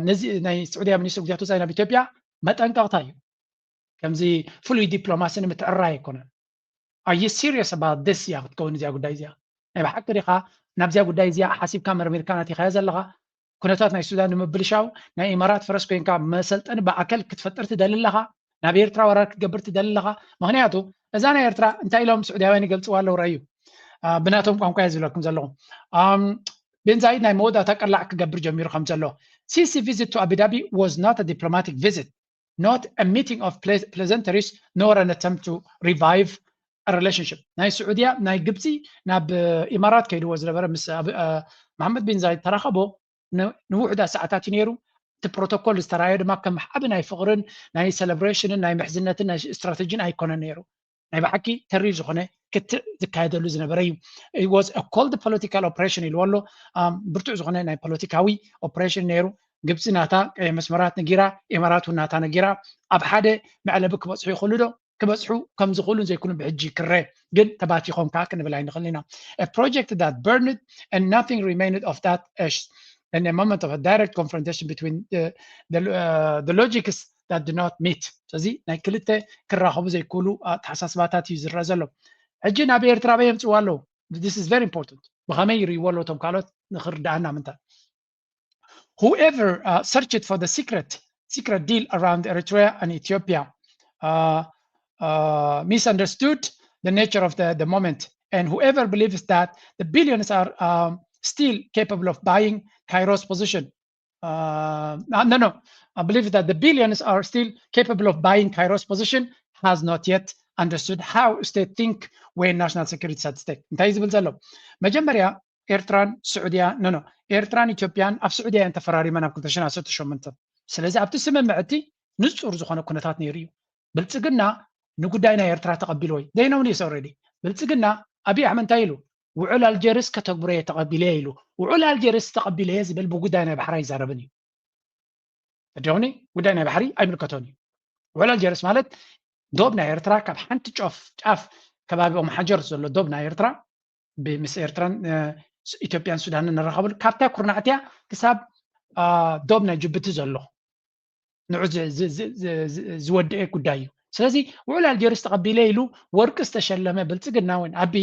ነዚ ናይ ስዑድያ ሚኒስትር ጉዳያት ወፃኢ ናብ ኢትዮጵያ መጠንቀቕታ እዩ። ከምዚ ፍሉይ ዲፕሎማሲ ንምትዕራይ ኣይኮነን። Are you serious about this? እያ ክትከውን እዚኣ ጉዳይ እዚኣ። ናይ ብሓቂ ዲኻ ናብዚኣ ጉዳይ እዚኣ ሓሲብካ መርሚርካ ናቲኻዮ ዘለኻ? ኩነታት ናይ ሱዳን ንምብልሻው ናይ ኢማራት ፈረስ ኮይንካ መሰልጠኒ ብኣካል ክትፈጥር ትደሊ ኣለኻ? ናብ ኤርትራ ወራር ክትገብር ትደሊ ኣለኻ? ምክንያቱ እዛ ናይ ኤርትራ እንታይ ኢሎም ስዑዳውያን ይገልፅዋ ኣለዉ? ረኣዩ፣ ብናቶም ቋንቋ እየ ዝብለኩም ዘለኹ። ቤንዛይድ ናይ መወዳእታ ቀላዕ ክገብር ጀሚሩ ከም ዘሎ፣ C C visit to Abu Dhabi was not a diplomatic visit, not a meeting of pleasantries, nor an attempt to revive a relationship. ናይ ስዑድያ፣ ናይ ግብፂ ናብ ኢማራት ከይድዎ ዝነበረ ምስ መሓመድ ቢን ዛይድ ተራኸቦ ንውሑዳት ሰዓታት እዩ ነይሩ። እቲ ፕሮቶኮል ዝተራዮ ድማ ከም ዓቢ ናይ ፍቕርን ናይ ሴሌብሬሽንን ናይ ምሕዝነትን ናይ ስትራተጂን ኣይኮነን ነይሩ። ናይ ብሓቂ ተሪር ዝኾነ ክትዕ ዝካየደሉ ዝነበረ እዩ። It was a cold political operation ኢልዎ ኣሎ። ብርቱዕ ዝኾነ ናይ ፖለቲካዊ ኦፕሬሽን ነይሩ። ግብፂ ናታ ቀይ መስመራት ነጊራ፣ ኢማራት እውን ናታ ነጊራ። ኣብ ሓደ መዕለቢ ክበፅሑ ይኽእሉ ዶ? ክበፅሑ ከም ዝኽእሉን ዘይክእሉን ብሕጂ ክረ ግን ተባቲኾም ከዓ ክንብል ኣይንኽእልን ኢና። A project that burned and nothing remained of that ash in a moment of a direct confrontation between the, the, uh, the logics that do not meet። ስለዚ ናይ ክልተ ክራኸቡ ዘይክእሉ ኣተሓሳስባታት እዩ ዝረአ ዘሎ። ሕጂ ናብ ኤርትራ በይ የምፅዋ ኣለዉ? This is very important። ብኸመይ ይርእይዎ ኣለዉ እቶም ካልኦት ንክርዳኣና ምንታ Whoever uh, searched for the secret, secret deal around Eritrea and Ethiopia uh, uh, misunderstood the nature of the, the moment. And whoever believes that the billions are um, still capable of buying Cairo's position, uh, no, no, I believe that the billions are still capable of buying Cairo's position has not yet understood how state think when national security is at stake. እንታይ ዝብል ዘሎ መጀመርያ ኤርትራን ስዑድያ፣ ኖ፣ ኖ፣ ኤርትራን ኢትዮጵያን ኣብ ስዑድያ እየን ተፈራሪመን ኣብ ክልተ ሽሕን ዓሰርተ ሸሞንተ። ስለዚ ኣብቲ ስምምዕ እቲ ንጹር ዝኾነ ኩነታት ነይሩ እዩ። ብልጽግና ንጉዳይ ናይ ኤርትራ ተቐቢልዎ እዩ። They know this already። ብልጽግና፣ ኣብይ ኣሕመድ እንታይ ኢሉ? ውዕል ኣልጀርስ ከተግብሮ እየ ተቐቢለ እየ ኢሉ። ውዕል ኣልጀርስ ተቐቢለ እየ ዝብል ብጉዳይ ናይ ባሕሪ ኣይዛረብን እዩ። ተዲኹኒ? ጉዳይ ናይ ባሕሪ ኣይምልከቶን እዩ። ውዕል ኣልጀርስ ማለት ዶብ ናይ ኤርትራ ካብ ሓንቲ ጫፍ፣ ጫፍ ከባቢ ኦም ሓጀር ዘሎ ዶብ ናይ ኤርትራ ብ-፣ ምስ ኤርትራን ኢትዮጵያን ሱዳንን ንራኸበሉ፣ ካብታ ኩርናዕቲያ ክሳብ ዶብ ናይ ጅቡቲ ዘሎ ንዑ ዝወደኤ ጉዳይ እዩ። ስለዚ ውዕል ኣልጀርስ ተቐቢለ ኢሉ ወርቂ ዝተሸለመ ብልጽግና እውን ኣቢ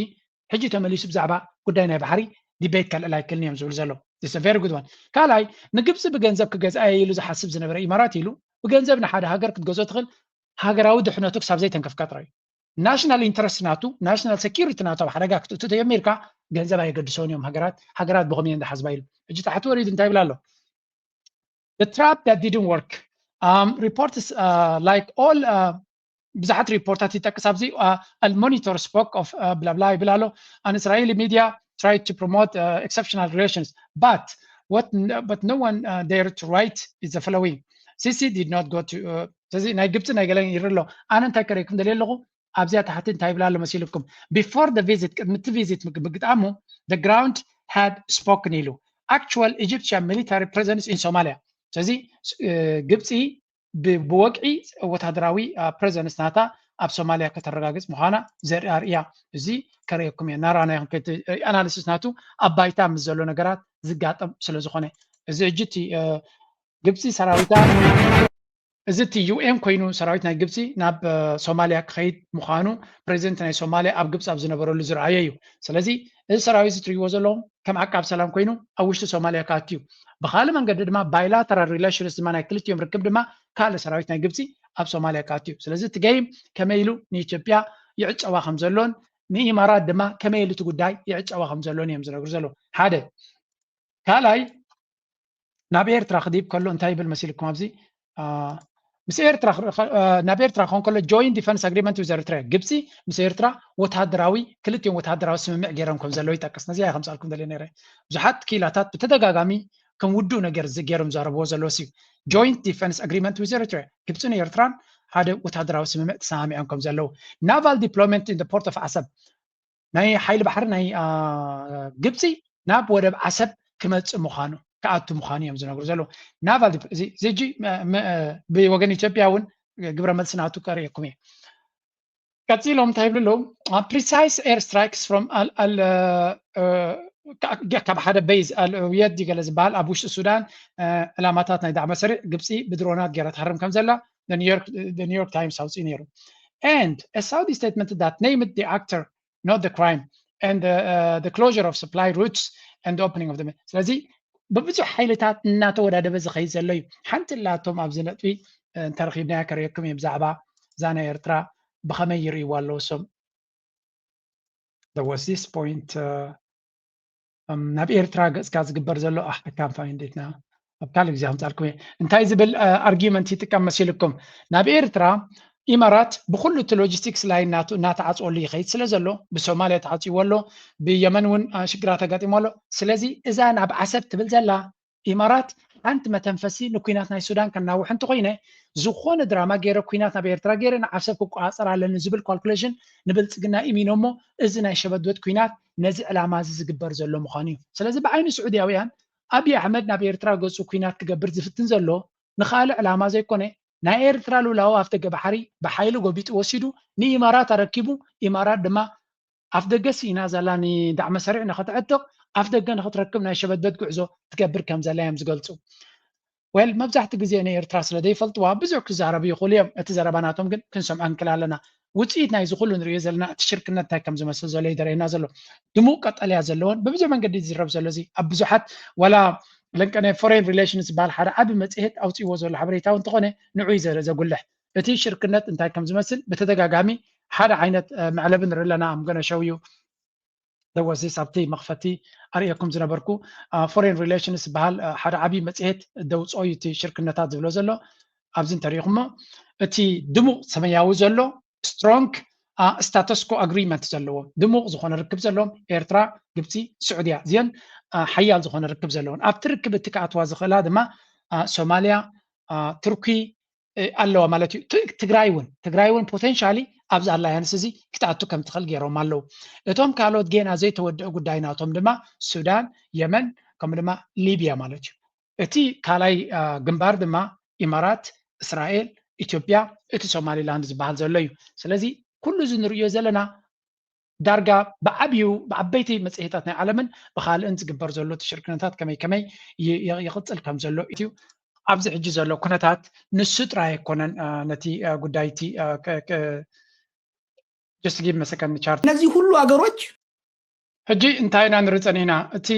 ሕጂ ተመሊሱ ብዛዕባ ጉዳይ ናይ ባሕሪ ዲቤት ከልዕል ኣይክእልን እዮም ዝብል ዘሎ። This is a very good one። ካልኣይ፣ ንግብፂ ብገንዘብ ክገዝኣ ኢሉ ዝሓስብ ዝነበረ ኢማራት ኢሉ ብገንዘብ ንሓደ ሃገር ክትገዝኦ ትኽእል ሃገራዊ ድሕነቱ ክሳብ ዘይተንከፍካ ጥራይ እዩ። ናሽናል ኢንተረስት ናቱ፣ ናሽናል ሴኪሪቲ ናቱ ኣብ ሓደጋ ክትእቱ ተጀሚርካ ገንዘብ ኣየገድሶን እዮም ሃገራት። ሃገራት ብኸመይ እንዳሓስባ ኢሉ ሕጂ ታሕቲ ወሪዱ እንታይ ይብል ኣሎ? The trap that didn't work. Um, reports uh, like all uh, ብዙሓት ሪፖርታት ይጠቅስ ኣብዚ። Al Monitor spoke of ብላብላ ይብል ኣሎ። An Israeli media tried to promote uh, exceptional relations, but what but no one uh, dared to write is the following. Sisi did not go to uh, ስለዚ ናይ ግብፂ ናይ ገለን ይርኢ ኣሎ። ኣነ እንታይ ከርእየኩም ደልየ ኣለኹ? ኣብዚኣ ታሕቲ እንታይ ይብል ኣሎ መሲልኩም? Before the visit፣ ቅድሚ እቲ ቪዚት ምግጣሙ፣ the ground had spoken ኢሉ። Actual Egyptian military presence in Somalia። ስለዚ ግብፂ ብወግዒ ወታደራዊ ፕሬዘንስ ናታ ኣብ ሶማሊያ ከተረጋግፅ ምዃና ዘርኢ ኣርእያ። እዚ ከርእየኩም እየ። ናራና ይኹን ኣናሊሲስ ናቱ ኣብ ባይታ ምስ ዘሎ ነገራት ዝጋጠም ስለ ዝኾነ፣ እዚ ሕጂ እቲ ግብፂ ሰራዊታ፣ እዚ እቲ ዩኤን ኮይኑ ሰራዊት ናይ ግብፂ ናብ ሶማሊያ ክኸይድ ምዃኑ ፕሬዚደንት ናይ ሶማሊያ ኣብ ግብፂ ኣብ ዝነበረሉ ዝረኣየ እዩ። ስለዚ እዚ ሰራዊት እዚ ትሪእዎ ዘለኹም ከም ዓቃብ ሰላም ኮይኑ ኣብ ውሽጢ ሶማሊያ ክኣቱ እዩ። ብካልእ መንገዲ ድማ ባይላተራል ሪሌሽንስ ድማ ናይ ክልቲኦም ርክብ ድማ ካልእ ሰራዊት ናይ ግብፂ ኣብ ሶማሊያ ክኣቱ እዩ። ስለዚ እቲ ገይም ከመይ ኢሉ ንኢትዮጵያ ይዕፀዋ ከም ዘሎን ንኢማራት ድማ ከመይ ኢሉ እቲ ጉዳይ ይዕፀዋ ከም ዘሎን እዮም ዝነግሩ ዘለዉ። ሓደ ካልኣይ ናብ ኤርትራ ክድይብ ከሎ እንታይ ይብል መሲልኩም? ኣብዚ ምስ ኤርትራ ናብ ኤርትራ ክኸውን ከሎ joint defense agreement with Eritrea፣ ግብፂ ምስ ኤርትራ ወታደራዊ ክልቲኦም ወታደራዊ ስምምዕ ገይሮም ከም ዘለዉ ይጠቅስ። ነዚኣ ከምፃልኩም ደልየ ነይረ። ብዙሓት ክኢላታት ብተደጋጋሚ ከም ውዱእ ነገር ገይሮም ዘረብዎ ዘለዉ ሲ joint defense agreement with Eritrea፣ ግብፅን ኤርትራን ሓደ ወታደራዊ ስምምዕ ተሰማሚዖም ከም ዘለዉ። Naval deployment in the port of ዓሰብ፣ ናይ ሓይሊ ባሕሪ ናይ ግብፂ ናብ ወደብ ዓሰብ ክመፅእ ምዃኑ ክኣቱ ምዃኑ እዮም ዝነግሩ ዘለዉ። ናቫል እዚ ሕጂ ብወገን ኢትዮጵያ እውን ግብረ መልሲ ናቱ ከርእየኩም እየ። ቀፂሎም እንታይ ይብሉ ኣለዉ? Precise air strikes from ካብ ሓደ ቤዝ ኣልእውየት ድዩ ገለ ዝበሃል ኣብ ውሽጢ ሱዳን ዕላማታት ናይ ዳዕመ ሰሪዕ ግብፂ ብድሮናት ገይራ ትሃርም ከም ዘላ ኒውዮርክ ታይምስ ኣውፅኡ ነይሩ። And a Saudi statement that named the actor not the crime and the, uh, the closure of supply routes and the opening of the ስለዚ ብብዙሕ ሓይልታት እናተወዳደበ ዝኸይድ ዘሎ እዩ። ሓንቲ ላቶም ኣብዚ ነጥቢ እንተረኺብናያ ከርእየኩም እየ ብዛዕባ እዛ ናይ ኤርትራ ብኸመይ ይርእይዋ ኣለዉ እሶም። There was this point uh, um, ናብ ኤርትራ ገፅካ ዝግበር ዘሎ ኣሕካም ፋይንዴትና ኣብ ካልእ ግዜ ከምፃልኩም እየ። እንታይ ዝብል ኣርጊመንት ይጥቀም መሲልኩም? ናብ ኤርትራ ኢማራት ብኩሉ እቲ ሎጂስቲክስ ላይን እናተዓፅወሉ ይኸይድ ስለ ዘሎ ብሶማልያ ተዓፅይዎ ኣሎ፣ ብየመን እውን ሽግራት ኣጋጢሞ ኣሎ። ስለዚ እዛ ናብ ዓሰብ ትብል ዘላ ኢማራት ሓንቲ መተንፈሲ ንኩናት ናይ ሱዳን ከናውሕ እንተኮይነ ዝኾነ ድራማ ገይረ ኩናት ናብ ኤርትራ ገይረ ንዓሰብ ክቆፃፀር ኣለኒ ዝብል ካልኩሌሽን ንብልፅግና ኢሚኖ እሞ እዚ ናይ ሸበድበት ኩናት ነዚ ዕላማ እዚ ዝግበር ዘሎ ምዃኑ እዩ። ስለዚ ብዓይኒ ስዑድያውያን ኣብይ ኣሕመድ ናብ ኤርትራ ገፁ ኩናት ክገብር ዝፍትን ዘሎ ንኻልእ ዕላማ ዘይኮነ ናይ ኤርትራ ሉላዊ ኣፍደገ ባሕሪ ብሓይሊ ጎቢጡ ወሲዱ ንኢማራት ኣረኪቡ ኢማራት ድማ ኣፍደገ ስኢና ዘላ ንዳዕመ ሰሪዕ ንኽትዕጥቕ ኣፍደገ ንኽትረክብ ናይ ሸበድበት ጉዕዞ ትገብር ከም ዘላ እዮም ዝገልፁ። ዌል መብዛሕቲ ግዜ ንኤርትራ ስለ ዘይፈልጥዋ ብዙሕ ክዛረቡ ይኽእሉ እዮም። እቲ ዘረባ ናቶም ግን ክንሰምዖ ንክል ኣለና። ውፅኢት ናይዚ ኩሉ ንሪኦ ዘለና እቲ ሽርክነት እንታይ ከም ዝመስል ዘሎ እዩ ዘርእየና ዘሎ። ድሙቕ ቀጠልያ ዘለዎን ብብዙሕ መንገዲ ዝዝረብ ዘሎ እዚ ኣብ ብዙሓት ዋላ ለንቀነ ፎሬን ሪሌሽንስ ዝበሃል ሓደ ዓቢ መፅሄት ኣውፅእዎ ዘሎ ሓበሬታ እውን እንተኾነ ንዑ እዩ ዘጉልሕ። እቲ ሽርክነት እንታይ ከም ዝመስል ብተደጋጋሚ ሓደ ዓይነት መዕለቢ ንርኢ ኣለና። I'm gonna show you the was this ኣብቲ መኽፈቲ ኣርእየኩም ዝነበርኩ ፎሬን ሪሌሽንስ ዝበሃል ሓደ ዓብዪ መፅሄት ደውፅኦ እዩ እቲ ሽርክነታት ዝብሎ ዘሎ። ኣብዚ እንተሪኢኹሞ እቲ ድሙቕ ሰማያዊ ዘሎ ስትሮንግ ስታተስኮ ኣግሪመንት ዘለዎም ድሙቕ ዝኾነ ርክብ ዘለዎም ኤርትራ፣ ግብፂ፣ ስዑድያ እዚአን ሓያል ዝኾነ ርክብ ዘለዎን ኣብቲ ርክብ እቲ ክኣትዋ ዝኽእላ ድማ ሶማልያ፣ ቱርኪ ኣለዋ ማለት እዩ። ትግራይ እውን ትግራይ እውን ፖቴንሻሊ ኣብዚ ኣላያንስ እዚ ክትኣቱ ከም ትኽእል ገይሮም ኣለዉ። እቶም ካልኦት ጌና ዘይተወደአ ጉዳይ ናቶም ድማ ሱዳን፣ የመን ከምኡ ድማ ሊብያ ማለት እዩ። እቲ ካልኣይ ግንባር ድማ ኢማራት፣ እስራኤል፣ ኢትዮጵያ፣ እቲ ሶማሊላንድ ዝበሃል ዘሎ እዩ። ስለዚ ኩሉ እዚ ንርእዮ ዘለና ዳርጋ ብዓብዩ ብዓበይቲ መፅሄታት ናይ ዓለምን ብካልእን ዝግበር ዘሎ እቲ ሽርክነታት ከመይ ከመይ ይቕፅል ከም ዘሎ እዩ። ኣብዚ ሕጂ ዘሎ ኩነታት ንሱ ጥራይ ኣይኮነን ነቲ ጉዳይ እቲ just give me a second chart እነዚህ ሁሉ ሀገሮች ሕጂ እንታይ ኢና ንርኢ ፀኒሕና? እቲ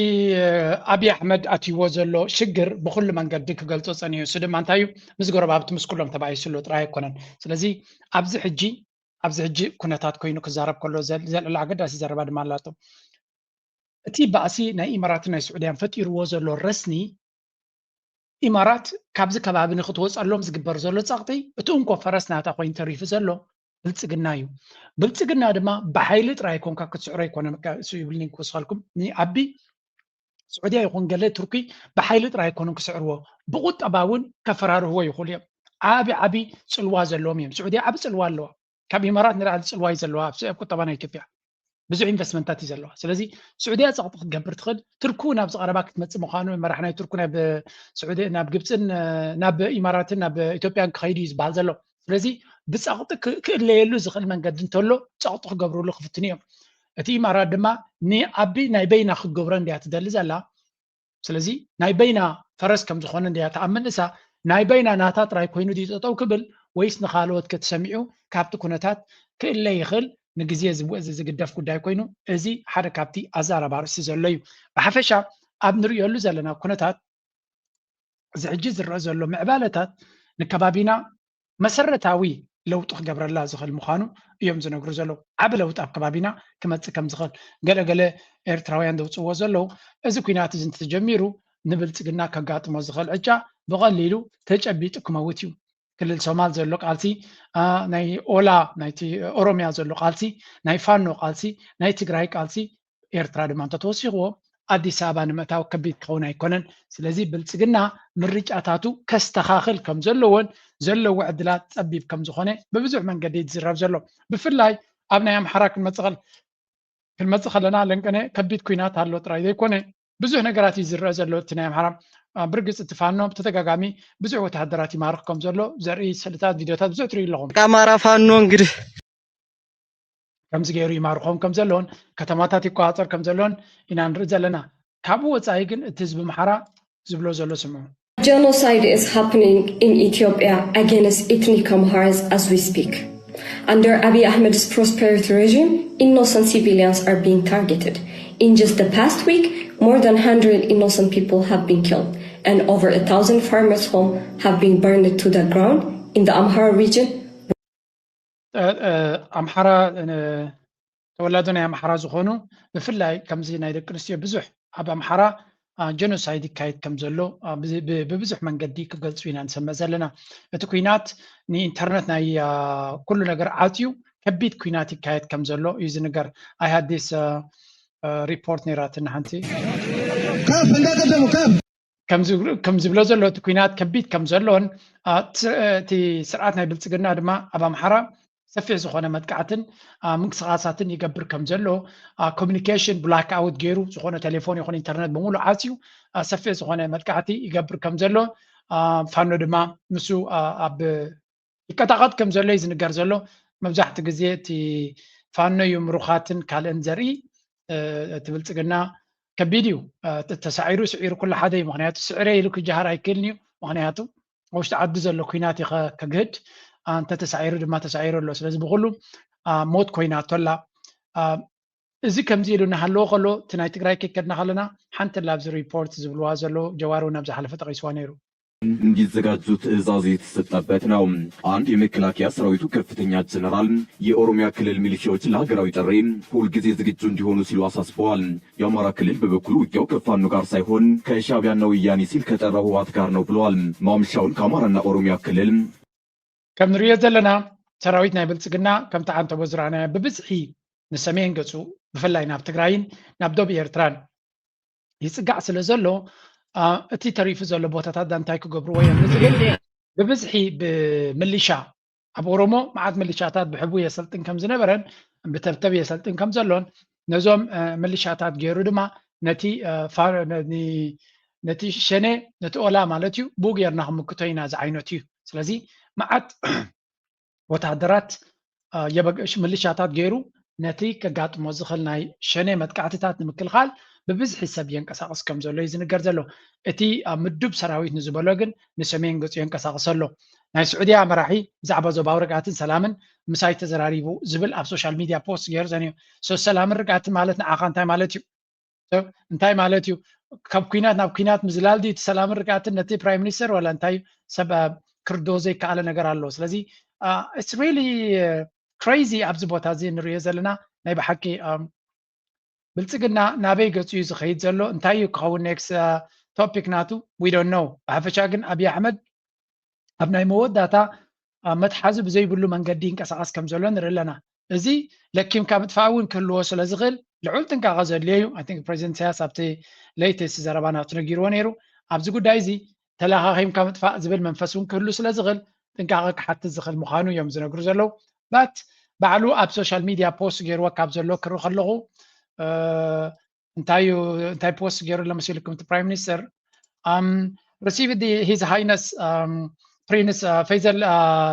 ኣብይ ኣሕመድ ኣትይዎ ዘሎ ሽግር ብኩሉ መንገዲ ክገልፆ ፀኒሑ። እሱ ድማ እንታይ እዩ? ምስ ጎረባብቲ ምስ ኩሎም ተባኢሱ ኣሎ ጥራይ ኣይኮነን። ስለዚ ኣብዚ ሕጂ ኣብዚ ሕጂ ኩነታት ኮይኑ ክዛረብ ከሎ ዘልዕላ ኣገዳሲ ዘረባ ድማ ኣላቶ። እቲ ባእሲ ናይ ኢማራትን ናይ ስዑድያን ፈጢርዎ ዘሎ ረስኒ ኢማራት ካብዚ ከባቢ ንክትወፀሎም ዝግበር ዘሎ ፀቕጢ እቲ እንኮ ፈረስ ናታ ኮይኑ ተሪፉ ዘሎ ብልፅግና እዩ። ብልፅግና ድማ ብሓይሊ ጥራይ ኮንካ ክትስዕሮ ኣይኮነን። እሱ ይብልኒ ክወስኸልኩም ንኣቢ ስዑድያ ይኹን ገለ ቱርኪ ብሓይሊ ጥራይ ኣይኮኑን ክስዕርዎ፣ ብቁጠባ እውን ከፈራርህዎ ይኽእሉ እዮም። ዓቢ ዓቢ ፅልዋ ዘለዎም እዮም። ስዑድያ ዓቢ ፅልዋ ኣለዋ። ካብ ኢማራት ንላዕሊ ፅልዋ እዩ ዘለዋ ኣብ ቁጠባ ናይ ኢትዮጵያ። ብዙሕ ኢንቨስትመንታት እዩ ዘለዋ። ስለዚ ስዑድያ ፀቕጢ ክትገብር ትኽእል። ቱርኪ እውን ኣብዚ ቀረባ ክትመፅእ ምዃኑ፣ መራሕ ናይ ቱርኪ ናብ ስዑዲ ናብ ግብፅን ናብ ኢማራትን ናብ ኢትዮጵያን ክኸይዱ እዩ ዝበሃል ዘሎ። ስለዚ ብፀቕጢ ክእለየሉ ዝኽእል መንገዲ እንተሎ ፀቕጢ ክገብርሉ ክፍትኑ እዮም። እቲ ኢማራት ድማ ንኣቢ ናይ በይና ክትገብሮ እንድያ ትደሊ ዘላ። ስለዚ ናይ በይና ፈረስ ከም ዝኾነ እንድያ ትኣምን ንሳ። ናይ በይና ናታ ጥራይ ኮይኑ ድዩ ጠጠው ክብል ወይስ ንኻልኦት ከተሰሚዑ ካብቲ ኩነታት ክእለ ይኽእል። ንግዜ ዝግደፍ ጉዳይ ኮይኑ እዚ ሓደ ካብቲ ኣዛራቢ ኣርእስቲ ዘሎ እዩ። ብሓፈሻ ኣብ ንርእየሉ ዘለና ኩነታት እዚ ሕጂ ዝረአ ዘሎ ምዕባለታት ንከባቢና መሰረታዊ ለውጢ ክገብረላ ዝኽእል ምዃኑ እዮም ዝነግሩ ዘለዉ። ዓቢ ለውጢ ኣብ ከባቢና ክመጽእ ከም ዝኽእል ገለ ገለ ኤርትራውያን ዘውፅዎ ዘለዉ። እዚ ኲናት እዚ እንተተጀሚሩ ንብልፅግና ከጋጥሞ ዝኽእል ዕጫ ብቐሊሉ ተጨቢጡ ክመውት እዩ። ክልል ሶማል ዘሎ ቃልሲ፣ ናይ ኦላ ናይቲ ኦሮሚያ ዘሎ ቃልሲ፣ ናይ ፋኖ ቃልሲ፣ ናይ ትግራይ ቃልሲ ኤርትራ ድማ እንተተወሲኽዎ ኣዲስ ኣበባ ንምእታው ከቢድ ክኸውን ኣይኮነን። ስለዚ ብልፅግና ምርጫታቱ ከስተኻኽል ከም ዘለዎን ዘለዎ ዕድላት ፀቢብ ከም ዝኾነ ብብዙሕ መንገዲ እዩ ዝዝረብ ዘሎ። ብፍላይ ኣብ ናይ ኣምሓራ ክንመፅእ ከለና ለንቀነ ከቢድ ኲናት ኣሎ ጥራይ ዘይኮነ ብዙሕ ነገራት እዩ ዝረአ ዘሎ። እቲ ናይ ኣምሓራ ብርግፅ እቲ ፋኖ ብተደጋጋሚ ብዙሕ ወተሃደራት ይማርኽ ከም ዘሎ ዘርኢ ስእልታት፣ ቪድዮታት ብዙሕ ትርእዩ ኣለኹም። ኣማራ ፋኖ እንግዲህ ከምዚ ገይሩ ይማርኾም ከም ዘለውን ከተማታት ይቆፃፀር ከም ዘለውን ኢና ንርኢ ዘለና። ካብኡ ወፃኢ ግን እቲ ህዝቢ ኣምሓራ ዝብሎ ዘሎ ስምዑ። Genocide is happening in Ethiopia against ethnic Amharas as we speak. Under Abiy Ahmed's prosperity regime, innocent civilians are being targeted. In just the past week, more than one hundred innocent people have been killed, and over a thousand farmers' homes have been burned to the ground in the Amhara region. ኣምሓራ ተወላዶ ናይ ኣምሓራ ዝኾኑ ብፍላይ ከምዚ ናይ ደቂ ኣንስትዮ ብዙሕ ኣብ ኣምሓራ ጀኖሳይድ ይካየድ ከም ዘሎ ብብዙሕ መንገዲ ክገልፁ ኢና ንሰምዕ ዘለና። እቲ ኩናት ንኢንተርነት ናይ ኩሉ ነገር ዓፅዩ ከቢድ ኩናት ይካየድ ከም ዘሎ እዩ ዝንገር። ኣይ ሃዲስ ሪፖርት ነይራትና ሓንቲ ከም ዝብሎ ዘሎ እቲ ኩናት ከቢድ ከም ዘሎን እቲ ስርዓት ናይ ብልፅግና ድማ ኣብ ኣምሓራ ሰፊሕ ዝኾነ መጥቃዕትን ምንቅስቃሳትን ይገብር ከም ዘሎ ኮሚኒኬሽን ብላክ ኣውት ገይሩ ዝኾነ ቴሌፎን ይኹን ኢንተርነት ብምሉ ዓፅዩ ሰፊሕ ዝኾነ መጥቃዕቲ ይገብር ከም ዘሎ ፋኖ ድማ ንሱ ኣብ ይቀጣቐጥ ከም ዘሎ እዩ ዝንገር ዘሎ። መብዛሕትኡ ግዜ እቲ ፋኖ እዩ ምሩኻትን ካልእን ዘርኢ። እቲ ብልፅግና ከቢድ እዩ ተሳዒሩ ስዒሩ ኩሉ ሓደ እዩ። ምክንያቱ ስዕረ ኢሉ ክጀሃር ኣይክእልን እዩ። ምክንያቱ ውሽጢ ዓዲ ዘሎ ኩናት እዩ ከግህድ እንተተሳዒሩ ድማ ተሳዒሩ ኣሎ። ስለዚ ብኩሉ ሞት ኮይናቶ ኣላ። እዚ ከምዚ ኢሉ እናሃለዎ ከሎ እቲ ናይ ትግራይ ከይከድና ከለና ሓንቲ ላብዚ ሪፖርት ዝብልዋ ዘሎ ጀዋር እውን ኣብ ዝሓለፈ ጠቂስዋ ነይሩ። እንዲዘጋጁ ትዕዛዝ የተሰጠበት ነው። አንድ የመከላከያ ሰራዊቱ ከፍተኛ ጀነራል የኦሮሚያ ክልል ሚሊሻዎች ለሀገራዊ ጥሪ ሁልጊዜ ዝግጁ እንዲሆኑ ሲሉ አሳስበዋል። የአማራ ክልል በበኩሉ ውጊያው ከፋኖ ጋር ሳይሆን ከሻቢያና ወያኔ ሲል ከጠራው ህወሓት ጋር ነው ብለዋል። ማምሻውን ከአማራና ኦሮሚያ ክልል ከም ንሪኦ ዘለና ሰራዊት ናይ ብልፅግና ከምቲ ዓንተቦ ዝረኣናዮ ብብዝሒ ንሰሜን ገፁ ብፍላይ ናብ ትግራይን ናብ ዶብ ኤርትራን ይፅጋዕ ስለ ዘሎ እቲ ተሪፉ ዘሎ ቦታታት እንታይ ክገብርዎ እዮም ንዝብል ብብዝሒ ብምልሻ ኣብ ኦሮሞ መዓት ምልሻታት ብሕቡ የሰልጥን ከም ዝነበረን ብተብተብ የሰልጥን ከም ዘሎን ነዞም ምልሻታት ገይሩ ድማ ነቲ ነቲ ሸኔ ነቲ ኦላ ማለት እዩ ብኡ ጌርና ክምክቶ ኢና ዝዓይነቱ እዩ። ስለዚ መዓት ወታደራት ምልሻታት ገይሩ ነቲ ከጋጥሞ ዝኽእል ናይ ሸኔ መጥቃዕትታት ንምክልኻል ብብዝሒ ሰብ የንቀሳቕስ ከም ዘሎ እዩ ዝንገር ዘሎ። እቲ ኣብ ምዱብ ሰራዊት ንዝበሎ ግን ንሰሜን ገፁ የንቀሳቕስ ኣሎ። ናይ ስዑድያ መራሒ ብዛዕባ ዞባዊ ርግኣትን ሰላምን ምሳይ ተዘራሪቡ ዝብል ኣብ ሶሻል ሚድያ ፖስት ገይሩ ጸኒሑ። ሰላምን ርግኣትን ማለት ንዓኻ እንታይ ማለት እዩ? እንታይ ማለት እዩ? ካብ ኲናት ናብ ኲናት ምዝላል ድዩ እቲ ሰላምን ርግኣትን ነቲ ፕራይም ሚኒስተር ዋላ እንታይ ሰብ ክርድኦ ዘይከኣለ ነገር ኣሎ። ስለዚ it's really crazy ኣብዚ ቦታ እዚ ንሪኦ ዘለና ናይ ብሓቂ ብልፅግና ናበይ ገፁ እዩ ዝኸይድ ዘሎ እንታይ እዩ ክኸውን ኔክስት ቶፒክ ናቱ we don't know። ብሓፈሻ ግን ኣብይ ኣሕመድ ኣብ ናይ መወዳእታ መትሓዚ ብዘይብሉ መንገዲ ይንቀሳቐስ ከም ዘሎ ንርኢ ኣለና። እዚ ለኪምካ ምጥፋእ እውን ክህልዎ ስለ ዝኽእል ልዑል ጥንቃቐ ዘድልዮ እዩ። ፕሬዚደንት ኢሳያስ ኣብቲ ሌተስት ዘረባ ናቱ ነጊርዎ ነይሩ። ኣብዚ ጉዳይ እዚ ተለኻኺምካ ምጥፋእ ዝብል መንፈስ እውን ክህሉ ስለ ዝኽእል ጥንቃቐ ክሓትት ዝኽእል ምዃኑ እዮም ዝነግሩ ዘለዉ። ባት ባዕሉ ኣብ ሶሻል ሚድያ ፖስት ገይርዎ ካብ ዘሎ ክርኢ ከለኹ እንታይ እዩ እንታይ ፖስት ገይሩ ለመሲልኩም እቲ ፕራይም ሚኒስተር received his highness Prince Faisal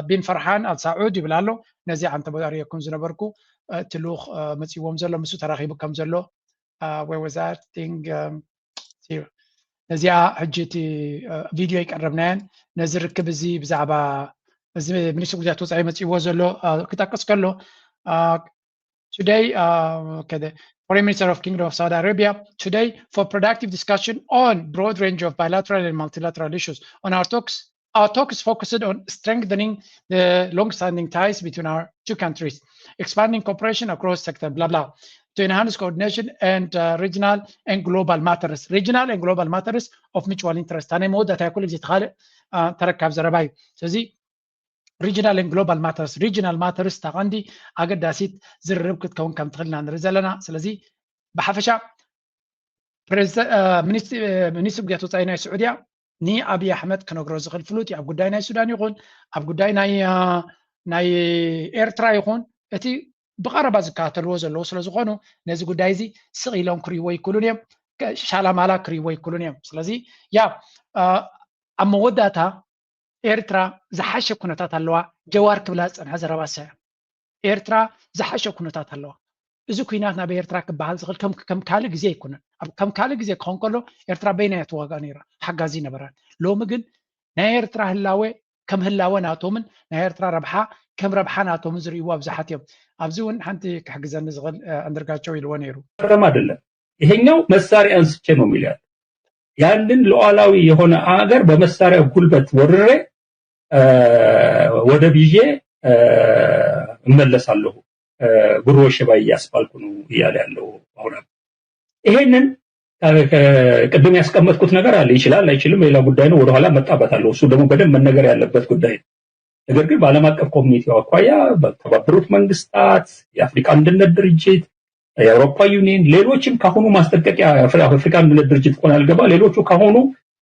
bin Farhan Al Saud ይብል ኣሎ። ነዚ ኣንተ ኣርእየኩም ዝነበርኩ እቲ ልኡኽ መፂዎም ዘሎ ምስ ተራኺቡ ከም ዘሎ where was that thing ነዚኣ ሕጂ እቲ ቪድዮ ይቀረብናየን ነዚ ርክብ እዚ ብዛዕባ እዚ ሚኒስትር ጉዳያት ወፃኢ መፂዎ ዘሎ ክጠቅስ ከሎ Today, uh, okay, the Foreign Minister of Kingdom of Saudi Arabia, today for productive discussion on broad range of bilateral and multilateral issues. On our talks, our talks focused on strengthening the long-standing ties between our two countries, expanding cooperation across sectors, blah, blah, to enhance coordination and uh, regional and global matters. Regional and global matters of mutual interest. ኣነ መወዳእታ ኩሉ ግዜ ተኻልእ ተረካብ ዘረባ እዩ። ስለዚ regional and global matters regional matters እታ ቀንዲ ኣገዳሲት ዝርርብ ክትከውን ከም ትኽእል ኢና ንርኢ ዘለና። ስለዚ ብሓፈሻ ሚኒስትር ጉዳያት ወፃኢ ናይ ስዑድያ ንኣብይ ኣሕመድ ክነግሮ ዝኽእል ፍሉጥ እዩ። ኣብ ጉዳይ ናይ ሱዳን ይኹን ኣብ ጉዳይ ናይ ኤርትራ ይኹን እቲ ብቐረባ ዝከታተልዎ ዘለዉ ስለ ዝኾኑ ነዚ ጉዳይ እዚ ስቕ ኢሎም ክርእይዎ ይክእሉን እዮም። ሻላማላ ክርእይዎ ይክእሉን እዮም። ስለዚ ያ ኣብ መወዳእታ ኤርትራ ዝሓሸ ኩነታት ኣለዋ። ጀዋር ክብላ ዝፀንሐ ዘረባ እሳ እያ። ኤርትራ ዝሓሸ ኩነታት ኣለዋ። እዚ ኩናት ናብ ኤርትራ ክበሃል ዝኽእል ከም ካልእ ግዜ ኣይኮነን። ኣብ ከም ካልእ ግዜ ክኸውን ከሎ ኤርትራ በይና እያ ትዋጋእ ነይራ፣ ሓጋዚ ነበራን። ሎሚ ግን ናይ ኤርትራ ህላወ ከም ህላወ ናቶምን ናይ ኤርትራ ረብሓ ከም ረብሓ ናቶምን ዝርእይዎ ኣብዝሓት እዮም። ኣብዚ እውን ሓንቲ ክሕግዘኒ ዝኽእል ኣንድርጋቸው ኢልዎ ነይሩ። ፈረም አይደለም ይሄኛው መሳሪያ አንስቼ ነው የሚል ያለ ያንን ሉዓላዊ የሆነ አገር በመሳሪያ ጉልበት ወርሬ ወደብ ይዤ እመለሳለሁ፣ ጉሮ ሽባ እያስባልኩ ነው እያለ ያለው አሁን። ይሄንን ቅድም ያስቀመጥኩት ነገር አለ። ይችላል አይችልም ሌላ ጉዳይ ነው፣ ወደኋላ እመጣበታለሁ። እሱ ደግሞ በደንብ መነገር ያለበት ጉዳይ ነው። ነገር ግን በዓለም አቀፍ ኮሚኒቲው አኳያ በተባበሩት መንግስታት፣ የአፍሪካ አንድነት ድርጅት፣ የአውሮፓ ዩኒየን፣ ሌሎችም ካሁኑ ማስጠንቀቂያ፣ የአፍሪካ አንድነት ድርጅት እንኳን ያልገባ፣ ሌሎቹ ካሁኑ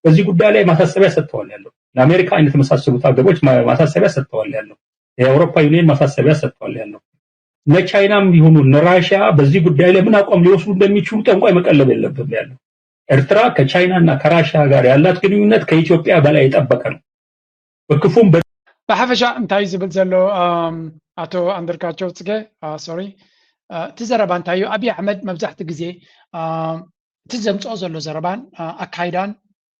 በዚህ ጉዳይ ላይ ማሳሰቢያ ሰጥተዋል ያለው። ለአሜሪካ አይነት የመሳሰሉት ሀገሮች ማሳሰቢያ ሰጥተዋል ያለው። የአውሮፓ ዩኒየን ማሳሰቢያ ሰጥተዋል ያለው። እነ ቻይናም ይሁኑ እነ ራሽያ በዚህ ጉዳይ ላይ ምን አቋም ሊወስዱ እንደሚችሉ ጠንቋይ መቀለብ የለብም ያለው። ኤርትራ ከቻይናና ከራሽያ ጋር ያላት ግንኙነት ከኢትዮጵያ በላይ የጠበቀ ነው። በክፉም ብሓፈሻ እንታይ ዝብል ዘሎ ኣቶ ኣንድርጋቸው ፅገ፣ ሶሪ፣ እቲ ዘረባ እንታይ እዩ? ኣብይ ኣሕመድ መብዛሕቲ ግዜ እቲ ዘምፅኦ ዘሎ ዘረባን ኣካይዳን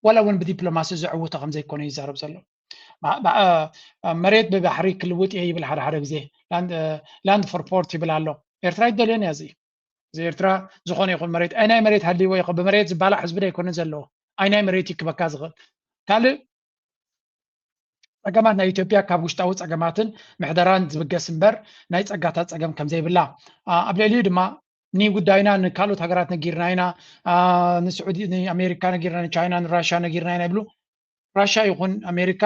ዋላ እውን ብዲፕሎማሲ ዘዕውቶ ከም ዘይኮነ ይዛረብ ዘሎ። መሬት ብባሕሪ ክልውጥ እየ ይብል ሓደ ሓደ ግዜ፣ land for port ይብል ኣሎ። ኤርትራ ኣይደልዮን እያ እዚ። እዚ ኤርትራ ዝኾነ ይኹን መሬት፣ ኣይ ናይ መሬት ሃልይዎ ይኹን፣ ብመሬት ዝባላዕ ህዝቢ ዶ ኣይኮነን ዘለዎ? ኣይ ናይ መሬት ይክበካ ዝኽእል? ካልእ ፀገማት ናይ ኢትዮጵያ ካብ ውሽጣዊ ፀገማትን ምሕደራን ዝብገስ እምበር ናይ ፀጋታት ፀገም ከም ዘይብላ ኣብ ልዕሊኡ ድማ ንጉዳይና ንካልኦት ሃገራት ነጊርና ኢና። ንስዑዲ ንኣሜሪካ ነጊርና፣ ንቻይና ንራሽያ ነጊርና ኢና ይብሉ። ራሽያ ይኹን ኣሜሪካ፣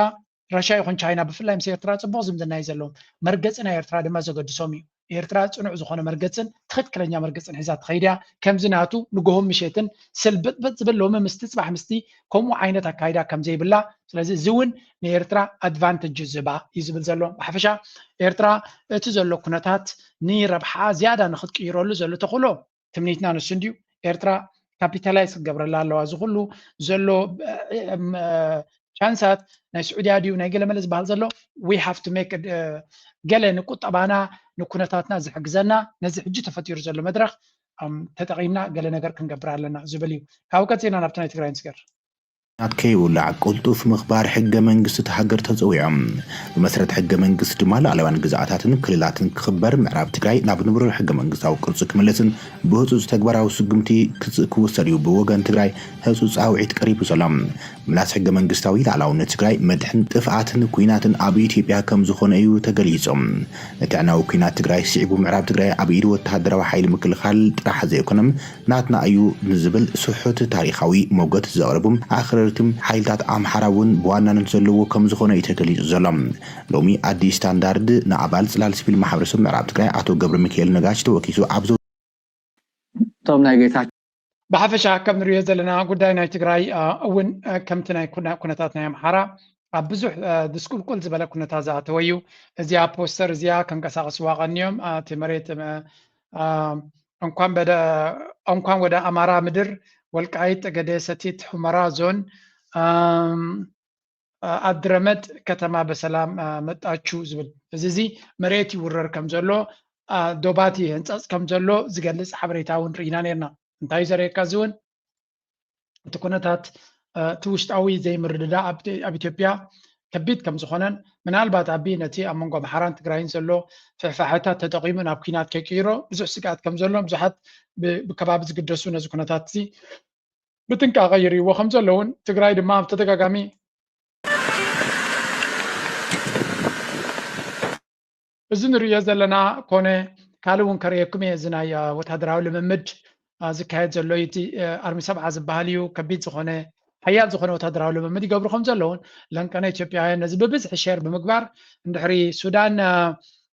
ራሽያ ይኹን ቻይና ብፍላይ ምስ ኤርትራ ፅቡቕ ዝምድና እዩ ዘለዎም። መርገፂ ናይ ኤርትራ ድማ ዘገድሶም እዩ። ኤርትራ ፅኑዕ ዝኾነ መርገፅን ትኽክለኛ መርገፅን ሒዛ ትኸይድ እያ። ከምዚ ናቱ ንጎሆም ምሸትን ስልብጥብጥ ዝብል ሎሚ ምስቲ ፅባሕ ምስቲ ከምኡ ዓይነት ኣካይዳ ከም ዘይብላ፣ ስለዚ እዚ እውን ንኤርትራ ኣድቫንተጅ ዝህባ እዩ ዝብል ዘሎ። ብሓፈሻ ኤርትራ እቲ ዘሎ ኩነታት ንረብሓ ዝያዳ ንክትቅይረሉ ዘሎ ተኽእሎ ትምኒትና ንሱ እንድዩ። ኤርትራ ካፒታላይዝ ክትገብረላ ኣለዋ። እዚ ኩሉ ዘሎ ቻንሳት ናይ ስዑድያ ድዩ ናይ ገለመለ ዝበሃል ዘሎ we have to make ገለ ንቁጠባና ንኩነታትና ዝሕግዘና ነዚ ሕጂ ተፈጢሩ ዘሎ መድረኽ ተጠቒምና ገለ ነገር ክንገብር ኣለና ዝብል እዩ። ካብኡ ቀፂልና ናብቲ ናይ ትግራይ ንስገር። ናት ከይውላዕ ቅልጡፍ ምኽባር ሕገ መንግስቲ እቲ ሃገር ተፀዊዖም። ብመሰረት ሕገ መንግስቲ ድማ ሉዓላውያን ግዝኣታትን ክልላትን ክኽበር፣ ምዕራብ ትግራይ ናብ ንብሩህ ሕገ መንግስታዊ ቅርፁ ክምለስን ብህፁፅ ተግባራዊ ስጉምቲ ክውሰድ እዩ ብወገን ትግራይ ህፁፅ ፃውዒት ቀሪቡ ዘሎ። ምላስ ሕገ መንግስታዊ ሉዓላውነት ትግራይ መድሕን ጥፍኣትን ኲናትን ኣብ ኢትዮጵያ ከም ዝኾነ እዩ ተገሊፁ። ነቲ ኣዕናዊ ኲናት ትግራይ ስዒቡ ምዕራብ ትግራይ ኣብ ኢድ ወተሃደራዊ ሓይሊ ምክልኻል ጥራሕ ዘይኮነ ናትና እዩ ንዝብል ስሑት ታሪኻዊ ሞገት ዘቕርቡ ኣኽረ ሓይልታት ኣምሓራ እውን ብዋናነት ዘለዎ ከም ዝኾነ እዩ ተገሊጹ ዘሎ። ሎሚ ኣዲስ ስታንዳርድ ንኣባል ጽላል ሲቪል ማሕበረሰብ ምዕራብ ትግራይ ኣቶ ገብረ ሚካኤል ነጋሽ ተወኪሱ ኣብ እቶም ናይ ጌታቸው ብሓፈሻ ከም ንሪኦ ዘለና ጉዳይ ናይ ትግራይ እውን ከምቲ ናይ ኩነታት ናይ ኣምሓራ ኣብ ብዙሕ ድስቁልቁል ዝበለ ኩነታት ዝኣተወ እዩ። እዚኣ ፖስተር እዚኣ ከንቀሳቀስዋ ቀንዮም እቲ መሬት እንኳን ወደ አማራ ምድር ወልቃይት ጠገዴ ሰቲት ሑመራ ዞን ኣድረመጥ ከተማ በሰላም መጣችሁ ዝብል እዚ እዚ መሬት ይውረር ከም ዘሎ ዶባት ይህንፀፅ ከም ዘሎ ዝገልፅ ሓበሬታ እውን ርኢና ነርና። እንታይ ዘርእየካ እዚ እውን እቲ ኩነታት እቲ ውሽጣዊ ዘይምርድዳ ኣብ ኢትዮጵያ ከቢድ ከም ዝኾነን ምናልባት ኣቢ ነቲ ኣብ መንጎ ኣምሓራን ትግራይን ዘሎ ፍሕፋሕታት ተጠቒሙ ናብ ኲናት ከይቅይሮ ብዙሕ ስግኣት ከም ዘሎ ብዙሓት ብከባቢ ዝግደሱ ነዚ ኩነታት እዚ ብጥንቃቐ ይርእይዎ ከም ዘለውን ትግራይ ድማ ብተደጋጋሚ እዚ ንርእዮ ዘለና ኮነ ካልእ እውን ከርእየኩም እየ። እዚ ናይ ወታደራዊ ልምምድ ዝካየድ ዘሎ እቲ ኣርሚ ሰብዓ ዝበሃል እዩ። ከቢድ ዝኾነ ሓያል ዝኾነ ወታደራዊ ልምምድ ይገብሩ ከም ዘለውን ለንቀነ ኢትዮጵያውያን ነዚ ብብዝሒ ሸር ብምግባር እንድሕሪ ሱዳን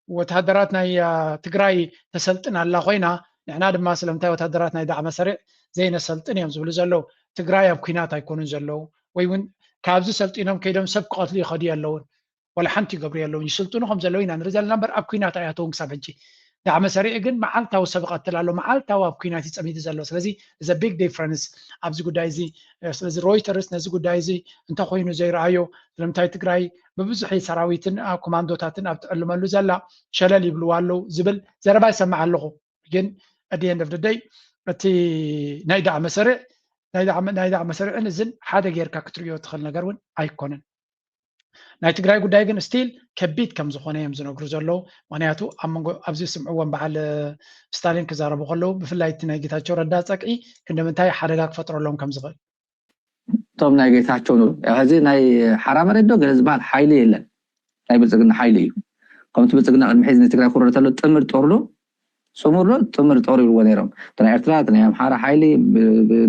ወታደራት ናይ ትግራይ ተሰልጥን ኣላ ኮይና ንሕና ድማ ስለምንታይ ወታደራት ናይ ዳዕመ ሰሪዕ ዘይነሰልጥን እዮም ዝብሉ ዘለዉ። ትግራይ ኣብ ኩናት ኣይኮኑን ዘለዉ ወይ እውን ካብዚ ሰልጢኖም ከይዶም ሰብ ክቐትሉ ይኸዱ የለውን። ወላ ሓንቲ ይገብሩ የለውን። ይስልጥኑ ከም ዘለዉ ኢና ንርኢ ዘለና እምበር ኣብ ኩናት ኣይኣተውን ክሳብ ሕጂ። ዳዕመ ሰሪዕ ግን መዓልታዊ ሰብ ይቐትል ኣሎ፣ መዓልታዊ ኣብ ኩናት ይፀሚዱ ዘሎ። ስለዚ እዚ ቢግ ዲፍረንስ ኣብዚ ጉዳይ እዚ። ስለዚ ሮይተርስ ነዚ ጉዳይ እዚ እንተኮይኑ ዘይረኣዮ ስለምንታይ ትግራይ ብብዙሕ ሰራዊትን ኮማንዶታትን ኣብ ትዕልመሉ ዘላ ሸለል ይብልዋ ኣለዉ ዝብል ዘረባ ይሰምዕ ኣለኹ። ግን ኣት ኤንድ ኦፍ ደይ እቲ ናይ ዳዕመ ሰሪዕ ናይ ዳዕመ ሰሪዕን እዝን ሓደ ጌርካ ክትርእዮ ትኽእል ነገር እውን ኣይኮነን። ናይ ትግራይ ጉዳይ ግን ስቲል ከቢድ ከም ዝኾነ እዮም ዝነግሩ ዘለዉ። ምክንያቱ ኣብ መንጎ ኣብዚ ስምዕዎም በዓል ስታሊን ክዛረቡ ከለዉ ብፍላይ እቲ ናይ ጌታቸው ረዳ ፀቅዒ ክንደምንታይ ሓደጋ ክፈጥረሎም ከም ዝኽእል እቶም ናይ ጌታቸው ኑ ሕዚ ናይ ሓራ መሬት ዶ ገለ ዝበሃል ሓይሊ የለን። ናይ ብልፅግና ሓይሊ እዩ። ከምቲ ብልፅግና ቅድሚ ሕዚ ንትግራይ ክወረር ተሎ ጥምር ጦር ዶ ስሙር ዶ ጥምር ጦር ይብልዎ ነይሮም። እቲ ናይ ኤርትራ እቲ ናይ ኣምሓራ ሓይሊ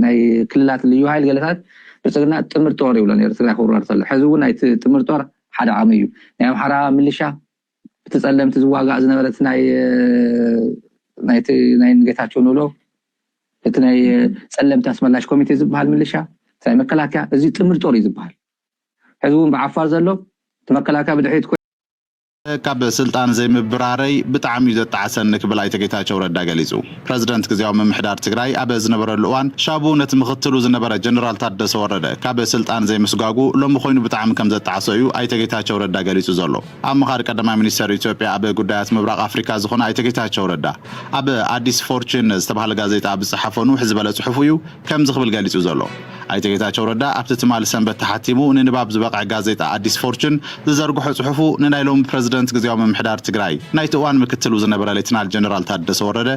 ናይ ክልላት ልዩ ሓይል ገለታት ብልፅግና ጥምር ጦር ይብሎ ነይሩ ትግራይ ክውረር ተሎ። ሕዚ እውን ናይቲ ጥምር ጦር ሓደ ዓሚ እዩ። ናይ ኣምሓራ ምልሻ እቲ ጸለምቲ ዝዋጋእ ዝነበረ እቲ ናይ ናይቲ ናይ ንጌታቸው ንብሎ እቲ ናይ ጸለምቲ ኣስመላሽ ኮሚቴ ዝበሃል ምልሻ ናይ መከላከያ እዚ ጥምር ጦር እዩ ዝበሃል። ሕዚ እውን ብዓፋር ዘሎ እቲ መከላከያ ብድሕሪት ካብ ስልጣን ዘይምብራረይ ብጣዕሚ እዩ ዘጣዕሰኒ ክብል ኣይተ ጌታቸው ረዳ ገሊጹ። ፕረዚደንት ግዝያዊ ምምሕዳር ትግራይ ኣብ ዝነበረሉ እዋን ሻቡ ነቲ ምኽትሉ ዝነበረ ጀነራል ታደሰ ወረደ ካብ ስልጣን ዘይምስጓጉ ሎሚ ኮይኑ ብጣዕሚ ከም ዘጣዕሶ እዩ ኣይተ ጌታቸው ረዳ ገሊጹ ዘሎ። ኣማኻሪ ቀዳማይ ሚኒስተር ኢትዮጵያ ኣብ ጉዳያት ምብራቕ ኣፍሪካ ዝኾነ ኣይተ ጌታቸው ረዳ ኣብ ኣዲስ ፎርቹን ዝተባህለ ጋዜጣ ኣብ ዝጸሓፎ ንውሕ ዝበለ ጽሑፉ እዩ ከምዚ ክብል ገሊጹ ዘሎ። ኣይተ ጌታቸው ረዳ ኣብቲ ትማሊ ሰንበት ተሓቲሙ ንንባብ ዝበቕዐ ጋዜጣ ኣዲስ ፎርቹን ዝዘርግሖ ጽሑፉ ንናይ ሎሚ ፕረዚደንት ግዝያዊ ምምሕዳር ትግራይ ናይቲ እዋን ምክትሉ ዝነበረ ሌትናል ጀነራል ታደሰ ወረደ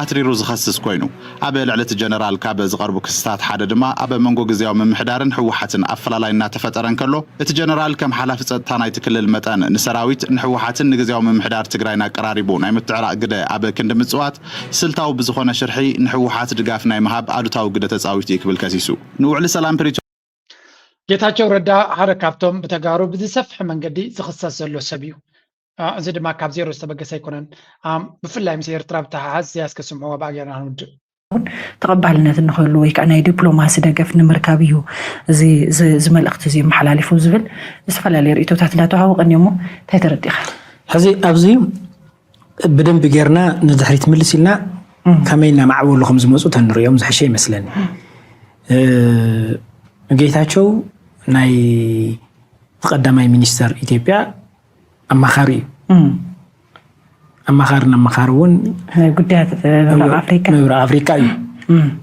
ኣትሪሩ ዝኸስስ ኮይኑ ኣብ ልዕሊ እቲ ጀነራል ካብ ዝቐርቡ ክስታት ሓደ ድማ ኣብ መንጎ ግዝያዊ ምምሕዳርን ህወሓትን ኣፈላላይ እናተፈጠረ እንከሎ እቲ ጀነራል ከም ሓላፊ ጸጥታ ናይቲ ክልል መጠን ንሰራዊት ንህወሓትን ንግዝያዊ ምምሕዳር ትግራይን ኣቀራሪቡ ናይ ምትዕራቕ ግደ ኣብ ክንዲ ምጽዋት ስልታዊ ብዝኾነ ሽርሒ ንህወሓት ድጋፍ ናይ ምሃብ ኣሉታዊ ግደ ተጻዊቱ እዩ ክብል ከሲሱ። ንውዕሊ ሰላም ፕሪቶ። ጌታቸው ረዳ ሓደ ካብቶም ብተጋሩ ብዝሰፍሐ መንገዲ ዝኽሰስ ዘሎ ሰብ እዩ። እዚ ድማ ካብ ዜሮ ዝተበገሰ ኣይኮነን። ብፍላይ ምስ ኤርትራ ብተሓሓዝ እዚኣ እስከ ስምዕዋ ብኣ ጌርና ክንውድእ። ተቐባልነት ንክህሉ ወይ ከዓ ናይ ዲፕሎማሲ ደገፍ ንምርካብ እዩ እዚ መልእክቲ እዚ የመሓላልፉ ዝብል ዝተፈላለዩ ርእቶታት እናተዋሃቡ ቀኒዮሞ እንታይ ተረዲኻ? ሕዚ ኣብዚ ብደንቢ ጌርና ንድሕሪት ምልስ ኢልና ከመይ እናማዕበሉ ከም ዝመፁ ተንሪኦም ዝሕሸ ይመስለኒ። ጌታቸው ናይ ቀዳማይ ሚኒስተር ኢትዮጵያ ኣማኻሪ እዩ። ኣማኻርን ኣማኻሪ እውን ናይ ጉዳያት ምብራቕ ኣፍሪካ እዩ።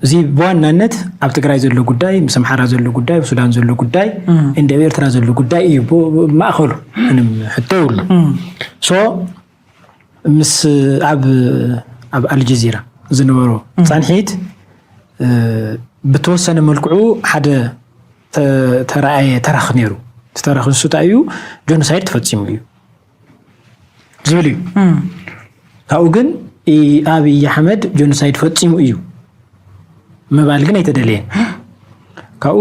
እዚ ብዋናነት ኣብ ትግራይ ዘሎ ጉዳይ፣ ምስ ኣምሓራ ዘሎ ጉዳይ፣ ኣብ ሱዳን ዘሎ ጉዳይ፣ እንደ ኤርትራ ዘሎ ጉዳይ እዩ ማእኸሉ። ምንም ሕቶ የብሉ። ሶ ምስ ኣብ ኣብ ኣልጀዚራ ዝነበሮ ፃንሒት ብተወሰነ መልክዑ ሓደ ተረኣየ ተረኽ ነይሩ። እቲ ተረኽ ንሱ እንታይ እዩ? ጆኖሳይድ ተፈፂሙ እዩ ዝብል እዩ። ካብኡ ግን ኣብይ ኣሕመድ ጆኖሳይድ ፈፂሙ እዩ ምባል ግን ኣይተደለየን። ካብኡ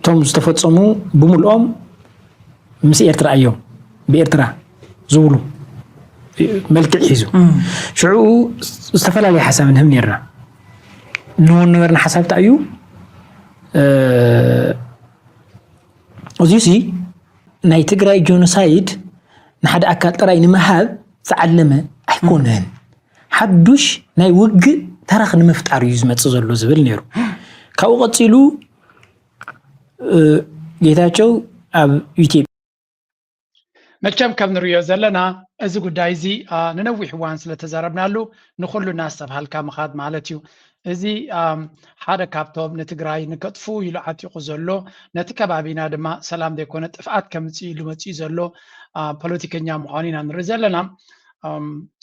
እቶም ዝተፈፀሙ ብምልኦም ምስ ኤርትራ እዮም፣ ብኤርትራ ዝብሉ መልክዕ ሒዙ። ሽዑ ዝተፈላለየ ሓሳብ ንህብ ነርና። ንህቦ ነበርና ሓሳብ እንታይ እዩ? እዚ ሲ ናይ ትግራይ ጆኖሳይድ ንሓደ ኣካል ጥራይ ንምሃብ ዝዓለመ ኣይኮነን። ሓዱሽ ናይ ውግእ ተረኽ ንምፍጣር እዩ ዝመጽእ ዘሎ ዝብል ነይሩ። ካብኡ ቀጺሉ ጌታቸው ኣብ ኢትዮጵያ መቸም ከም ንሪኦ ዘለና እዚ ጉዳይ እዚ ንነዊሕ እዋን ስለተዛረብናሉ ንኩሉ እናስተብሃልካ ምኻድ ማለት እዩ። እዚ ሓደ ካብቶም ንትግራይ ንከጥፍኡ ኢሉ ዓጢቑ ዘሎ፣ ነቲ ከባቢና ድማ ሰላም ዘይኮነ ጥፍኣት ከምፅእ ኢሉ መፂኡ ዘሎ ፖለቲከኛ ምዃኑ ኢና ንርኢ ዘለና።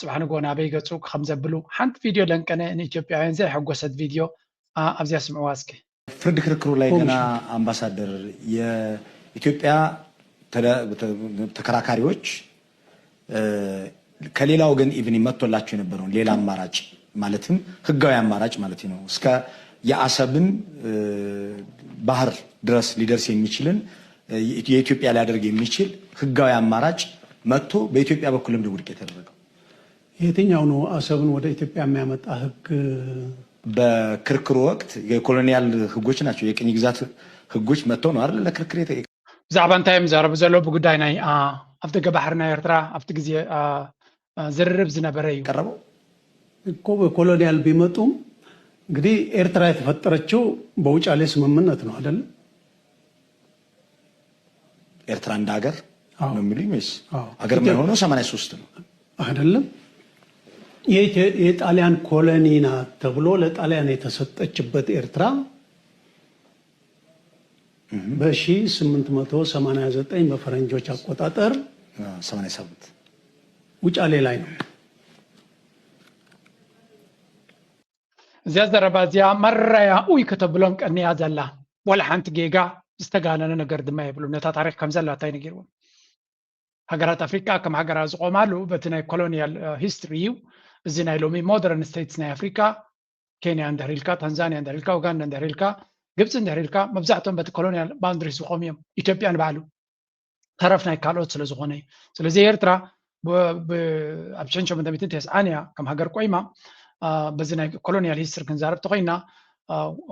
ፅባሕ ንግሆ ናበይ ገፁ ከም ዘብሉ ሓንቲ ቪድዮ ለንቀነ ንኢትዮጵያውያን ዘየሐጎሰት ቪድዮ ኣብዚኣ ስምዕዋ እስኪ። ፍርድ ክርክሩ ላይ ገና አምባሳደር የኢትዮጵያ ተከራካሪዎች ከሌላ ወገን ኢቭን መጥቶላቸው የነበረውን ሌላ አማራጭ ማለትም ህጋዊ አማራጭ ማለት ነው እስከ የአሰብን ባህር ድረስ ሊደርስ የሚችልን የኢትዮጵያ ሊያደርግ የሚችል ህጋዊ አማራጭ መጥቶ በኢትዮጵያ በኩል ለምንድን ውድቅ የተደረገው? የትኛው ነው አሰብን ወደ ኢትዮጵያ የሚያመጣ ህግ? በክርክሩ ወቅት የኮሎኒያል ህጎች ናቸው፣ የቅኝ ግዛት ህጎች መጥተው ነው አይደል ለክርክር የተ- ብዛዕባ እንታይ እዮም ዝዛረቡ ዘለዉ? ብጉዳይ ናይ ኣብ ደገ ባሕሪ ናይ ኤርትራ ኣብቲ ግዜ ዝርርብ ዝነበረ እዩ። ቀረበው። እኮ በኮሎኒያል ቢመጡም እንግዲህ ኤርትራ የተፈጠረችው በውጫሌ ስምምነት ነው አይደለም? ኤርትራ እንደ ሀገር ነው የሚሉኝ ወይስ ሀገር የሆነው ሰማንያ ሶስት ነው? አይደለም። የጣሊያን ኮሎኒ ናት ተብሎ ለጣሊያን የተሰጠችበት ኤርትራ በ ሺህ ስምንት መቶ ሰማንያ ዘጠኝ በፈረንጆች አቆጣጠር ሰማንያ ሰባት ውጫሌ ላይ ነው። እዚኣ ዘረባ እዚኣ መራያ ኡይ ከተብሎም ቀንያ ዘላ፣ ዋላ ሓንቲ ጌጋ ዝተጋነነ ነገር ድማ የብሉ። ነታ ታሪክ ከም ዘላታ እዩ ነጊርዎም። ሃገራት ኣፍሪቃ ከም ሃገራት ዝቆማሉ በቲ ናይ ኮሎኒያል ሂስትሪ እዩ። እዚ ናይ ሎሚ ሞደርን ስቴትስ ናይ ኣፍሪቃ፣ ኬንያ እንድሕር ኢልካ፣ ታንዛንያ እንድሕር ኢልካ፣ ኡጋንዳ እንድሕር ኢልካ፣ ግብፂ እንድሕር ኢልካ፣ መብዛሕትኦም በቲ ኮሎኒያል ባውንድሪስ ዝቆሙ እዮም። ኢትዮጵያ ንባዕሉ ተረፍ ናይ ካልኦት ስለ ዝኾነ እዩ። ስለዚ ኤርትራ ኣብ ሽሕን ሸሞንተ ሚእትን ተስዓን እያ ከም ሃገር ቆይማ፣ በዚ ናይ ኮሎኒያል ሂስትሪ ክንዛረብ ተኮይና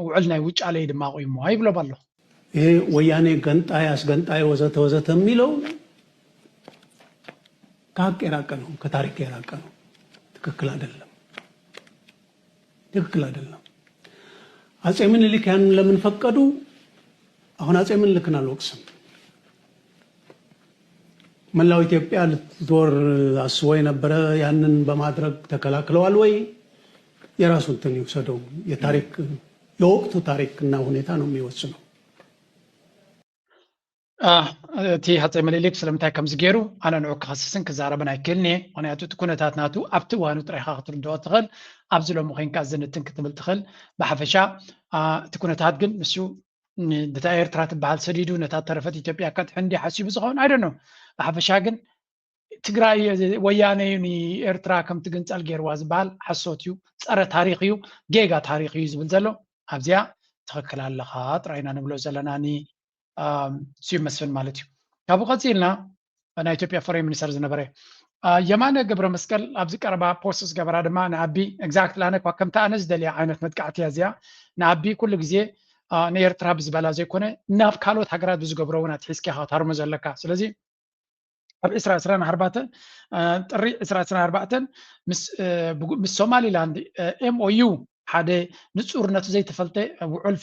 ውዕል ናይ ውጫሌ ድማ ቆይሞ ይብሎም ኣሎ። ይሄ ወያኔ ገንጣይ፣ አስገንጣይ፣ ወዘተ ወዘተ የሚለው ከሀቅ የራቀ ነው፣ ከታሪክ የራቀ ነው። ትክክል አይደለም፣ ትክክል አይደለም። አጼ ምኒልክ ያንን ለምን ፈቀዱ? አሁን አጼ ምኒልክን አልወቅስም። መላው ኢትዮጵያ ልትወር አስቦ የነበረ ያንን በማድረግ ተከላክለዋል ወይ? የራሱ እንትን ይውሰደው። የታሪክ የወቅቱ ታሪክና ሁኔታ ነው የሚወስነው። እቲ ሃፀይ ምኒልክ ስለምንታይ ከምዚ ገይሩ ኣነ ንዑ ክኸስስን ክዛረብን ኣይክእልን እየ። ምክንያቱ እቲ ኩነታት ናቱ ኣብቲ እዋኑ ጥራይካ ክትርድኦ ትኽእል፣ ኣብዚ ሎሚ ኮንካ ዝንትን ክትብል ትኽእል። ብሓፈሻ እቲ ኩነታት ግን ንሱ ነታ ኤርትራ ትበሃል ሰዲዱ ነታ ተረፈት ኢትዮጵያ ከጥሕን ድዩ ሓሲቡ ዝኸውን ኣይደኖ። ብሓፈሻ ግን ትግራይ ወያነ እዩ ንኤርትራ ከም ትግንፀል ገይርዋ ዝበሃል ሓሶት እዩ፣ ፀረ ታሪክ እዩ፣ ጌጋ ታሪክ እዩ ዝብል ዘሎ ኣብዚኣ ትኽክል ኣለኻ ጥራይ ኢና ንብሎ ዘለና ንስዩ መስፍን ማለት እዩ። ካብኡ ቀፂልና ናይ ኢትዮጵያ ፎሬን ሚኒስተር ዝነበረ የማነ ገብረ መስቀል ኣብዚ ቀረባ ፖስት ዝገበራ ድማ ንኣቢ exactly ኣነ እኳ ከምቲ ኣነ ዝደልያ ዓይነት መጥቃዕቲ እያ እዚኣ። ንኣቢ ኩሉ ግዜ ንኤርትራ ብዝበላ ዘይኮነ ናብ ካልኦት ሃገራት ብዝገብሮ እውን ኣትሒዝካ ኢኻ ክትሃርሞ ዘለካ። ስለዚ ኣብ ዕስራ ዕስራን ኣርባዕተን ጥሪ ዕስራ ዕስራን ኣርባዕተን ምስ ሶማሊላንድ ኤምኦዩ ሓደ ንፁርነቱ ዘይተፈልጠ ውዑል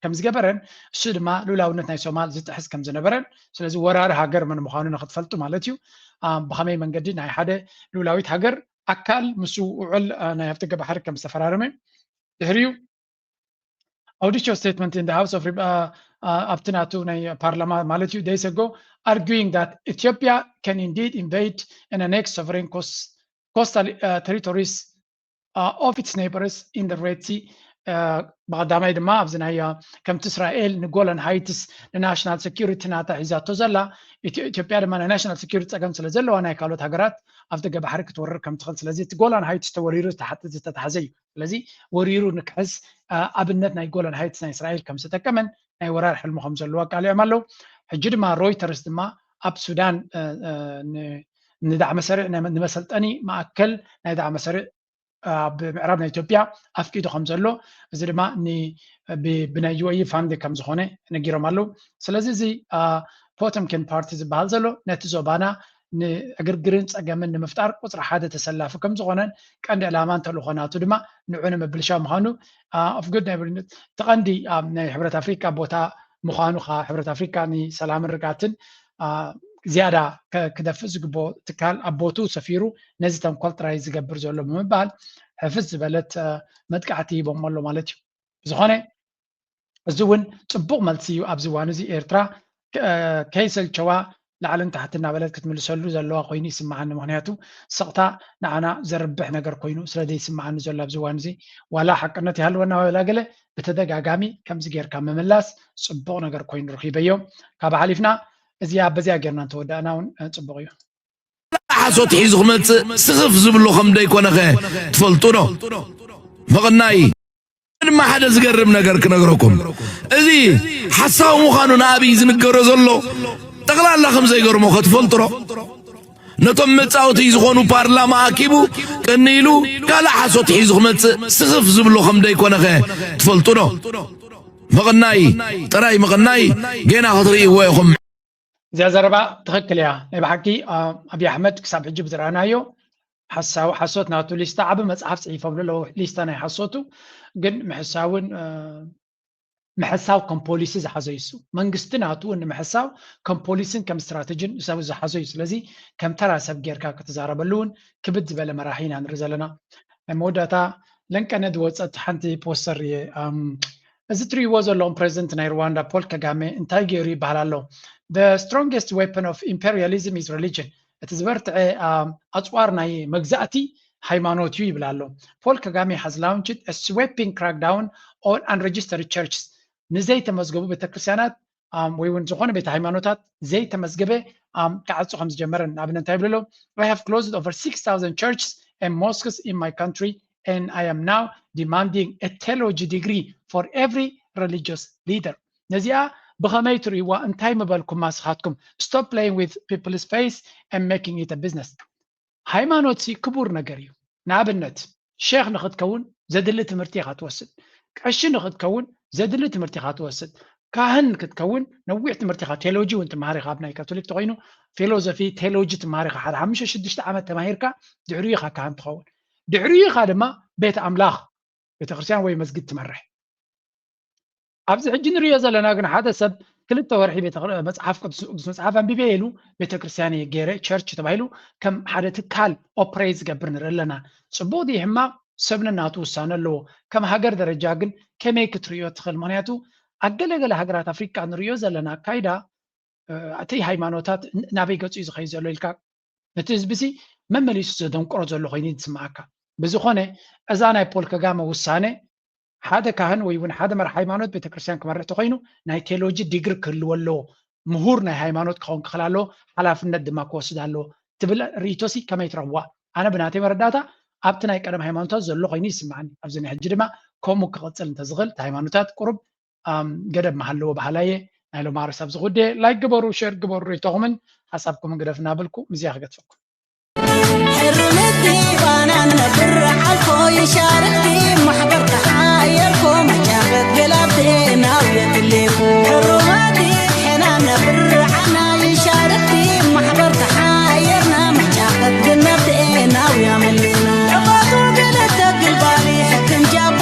ከም ዝገበረን እሱ ድማ ልኡላውነት ናይ ሶማል ዝጥሕስ ከም ዝነበረን ስለዚ ወራሪ ሃገር መን ምዃኑ ንክትፈልጡ ማለት እዩ። ብኸመይ መንገዲ ናይ ሓደ ልኡላዊት ሃገር ኣካል ምስ ውዑል ናይ ኣፍደገ ባሕሪ ከም ዝተፈራረመ ድሕሪኡ audicho statement in the House of ኣብቲ ናቱ ናይ ፓርላማ ማለት እዩ days ago arguing that Ethiopia can indeed invade and annex sovereign coastal territories of its neighbors in the Red Sea። ብቀዳማይ ድማ ኣብዚ ናይ ከምቲ እስራኤል ንጎላን ሃይትስ ንናሽናል ሴኪሪቲ ናታ ሒዛቶ ዘላ ኢትዮጵያ ድማ ናይ ናሽናል ሴኪሪቲ ፀገም ስለ ዘለዋ ናይ ካልኦት ሃገራት ኣፍደገ ባሕሪ ክትወርር ከም ትኽእል ስለዚ እቲ ጎላን ሃይትስ ተወሪሩ ዝተሓዘ እዩ። ስለዚ ወሪሩ ንክሕዝ ኣብነት ናይ ጎላን ሃይትስ ናይ እስራኤል ከም ዝተጠቀመን ናይ ወራር ሕልሚ ከም ዘለዎ ኣቃሊዖም ኣለዉ። ሕጂ ድማ ሮይተርስ ድማ ኣብ ሱዳን እ፣ እ፣ ን- ንዳዕመ ሰሪዕ ናይ- ንመሰልጠኒ ማእከል ናይ ዳዕመ ሰሪዕ ኣብ ምዕራብ ናይ ኢትዮጵያ ኣፍቂዱ ከም ዘሎ፣ እዚ ድማ ን- ብ- ብናይ ዩ ኤ ኢ ፋንድ ከም ዝኾነ ነጊሮም ኣለዉ። ስለዚ እዚ ፖተምኪን ፓርቲ ዝበሃል ዘሎ ነቲ ዞባና ንዕግርግርን ጸገምን ንምፍጣር ቁጽሪ ሓደ ተሰላፊ ከም ዝኾነን ቀንዲ ዕላማን ተልእኾ ናቱ ድማ ንዑ ንምብልሻው ምዃኑ ኣፍጉድ ናይ እቲ ቀንዲ ኣብ ናይ ሕብረት ኣፍሪቃ ቦታ ምዃኑ ከኣ ሕብረት ኣፍሪቃ ንሰላምን ርግኣትን ዝያዳ ክደፍእ ዝግብኦ ትካል ኣብ ቦትኡ ሰፊሩ ነዚ ተንኮል ጥራይ ዝገብር ዘሎ ብምባል ሕፍስ ዝበለት መጥቃዕቲ ሂቦሞ ኣሎ ማለት እዩ። ብዝኾነ እዚ እውን ጽቡቕ መልሲ እዩ። ኣብዚ እዋን እዚ ኤርትራ ከይሰልቸዋ ላዕልን ታሕቲ እናበለት ክትምልሰሉ ዘለዋ ኮይኑ ይስምዓኒ። ምኽንያቱ ስቕታ ንዓና ዘርብሕ ነገር ኮይኑ ስለ ዘይስምዓኒ ዘሎ ኣብዚ እዋን እዚ ዋላ ሓቅነት ይሃልወና ዋላ ገለ ብተደጋጋሚ ከምዚ ጌርካ ምምላስ ጽቡቕ ነገር ኮይኑ ረኺበዮ። ካብ ሓሊፍና እዚኣ በዚኣ ጌርና እንተወዳእና እውን ጽቡቕ እዩ። ሓሶት ሒዙ ክመፅእ ስኽፍ ዝብሎ ከም ደይኮነኸ ትፈልጡ ዶ? ምቕናይ ድማ ሓደ ዝገርም ነገር ክነግረኩም። እዚ ሓሳዊ ምዃኑ ንኣብይ ዝንገሮ ዘሎ ጠቕላላ ከም ዘይገርሞ ከትፈልጡ ዶ? ነቶም መጻወቲ ዝኾኑ ፓርላማ ኣኪቡ ቅኒ ኢሉ ካልእ ሓሶት ሒዙ ክመጽእ ስኽፍ ዝብሎ ከም ደይኮነኸ ትፈልጡ ዶ? ምቕናይ ጥራይ ምቕናይ ጌና ክትርእይዎ ኢኹም። እዚኣ ዘረባ ትኽክል እያ። ናይ ብሓቂ ኣብይ ኣሕመድ ክሳብ ሕጂ ብዝረኣናዮ ሓሳዊ ሓሶት ናቱ ሊስታ ዓቢ መጽሓፍ ጽሒፎምሉ ኣለዉ። ሊስታ ናይ ሓሶቱ ግን ምሕሳውን ምሕሳው ከም ፖሊሲ ዝሓዞ እዩ። እሱ መንግስቲ ናቱ ንምሕሳው ከም ፖሊሲን ከም ስትራተጂን ዝሓዞ እዩ። ስለዚ ከም ተራ ሰብ ጌርካ ክትዛረበሉ እውን ክብድ ዝበለ መራሒ ኢና ንርኢ ዘለና። ናይ መወዳእታ ለንቀነ ዝወፀት ሓንቲ ፖስተር እየ እዚ ትሪእዎ ዘለኹም ፕሬዚደንት ናይ ሩዋንዳ ፖል ከጋሜ እንታይ ገይሩ ይበሃል ኣሎ። The strongest weapon of imperialism is religion። እቲ ዝበርትዐ ኣፅዋር ናይ መግዛእቲ ሃይማኖት እዩ ይብል ኣሎ። ፖል ከጋሜ has launched a sweeping crackdown on unregistered churches። ንዘይተመዝገቡ ቤተክርስትያናት ወይ እውን ዝኾነ ቤተ ሃይማኖታት ዘይተመዝገበ ክዓፁ ከም ዝጀመረ ንኣብነት እንታይ ይብል ኣሎ። I have closed over six thousand churches and mosques in my country and I am now demanding a theology degree for every religious leader። ነዚኣ ብኸመይ ትርእይዋ? እንታይ ምበልኩማ ስኻትኩም? Stop playing with people's faith and making it a business። ሃይማኖት ሲ ክቡር ነገር እዩ። ንኣብነት ሼኽ ንክትከውን ዘድሊ ትምህርቲ ኢኻ ትወስድ። ቀሺ ንክትከውን ዘድሊ ትምህርቲ ኢኻ ትወስድ። ካህን ክትከውን ነዊሕ ትምህርቲ ኢኻ ቴሎጂ እውን ትመሃር ኢኻ። ኣብ ናይ ካቶሊክ ተኮይኑ ፊሎዞፊ ቴሎጂ ትመሃር ኢኻ። ሓደ ሓሙሽተ ሽዱሽተ ዓመት ተማሂርካ ድሕሪኡ ኢኻ ካህን ትኸውን። ድሕሪኡ ኢኻ ድማ ቤት ኣምላኽ ቤተክርስትያን ወይ መስጊድ ትመርሕ። ኣብዚ ሕጂ ንሪኦ ዘለና ግን ሓደ ሰብ ክልተ ወርሒ መፅሓፍ ቅዱስ መፅሓፍ ኣንቢበ ኢሉ ቤተክርስትያን እየ ገይረ ቸርች ተባሂሉ ከም ሓደ ትካል ኦፕሬት ዝገብር ንርኢ ኣለና። ፅቡቕ ድዩ ሕማቕ ሰብ ነናቱ ውሳነ ኣለዎ። ከም ሃገር ደረጃ ግን ከመይ ክትርእዮ ትኽእል? ምክንያቱ ኣብ ገለገለ ሃገራት ኣፍሪቃ ንሪኦ ዘለና ኣካይዳ እቲ ሃይማኖታት ናበይ ገፁ እዩ ዝኸይድ ዘሎ ኢልካ ነቲ ህዝቢ ሲ መመሊሱ ዘደንቆሮ ዘሎ ኮይኑ ዝስምዓካ። ብዝኾነ እዛ ናይ ፖል ከጋመ ውሳነ ሓደ ካህን ወይ እውን ሓደ መራሕ ሃይማኖት ቤተክርስትያን ክመርሕ ተኮይኑ ናይ ቴሎጂ ዲግሪ ክህልዎ ኣለዎ። ምሁር ናይ ሃይማኖት ክኸውን ክኽእል ኣለዎ። ሓላፍነት ድማ ክወስድ ኣለዎ ትብል ርእይቶ ሲ ከመይ ትረኽብዋ? ኣነ ብናተይ መረዳእታ ኣብቲ ናይ ቀደም ሃይማኖታት ዘሎ ኮይኑ ይስምዓኒ። ኣብዚ ናይ ሕጂ ድማ ከምኡ ክቕፅል እንተዝኽእል እቲ ሃይማኖታት ቁሩብ ገደብ ምሃለዎ በሃላይ እየ። ናይ ሎማርስ ኣብዚ ጉዳይ ላይክ ግበሩ፣ ሸር ግበሩ፣ ርእይቶኹምን ሓሳብኩምን ግደፉ እናበልኩ ምስዚኣ ክገድፈኩም። ሕርምቲ ባና ነብር ዓልኮ ይሻርክቲ ማሕበር ተሓየርኮ መጫኸት ገላብቴ ናው የትሌኮ ሕሩማቲ ሕና ነብር ዓና ይሻርክቲ ማሕበር ተሓየርና መጫኸት ግነብቴ ናው ያመሌና ዕባቱ ገለተ ግልባሊ ሕክም ጃባ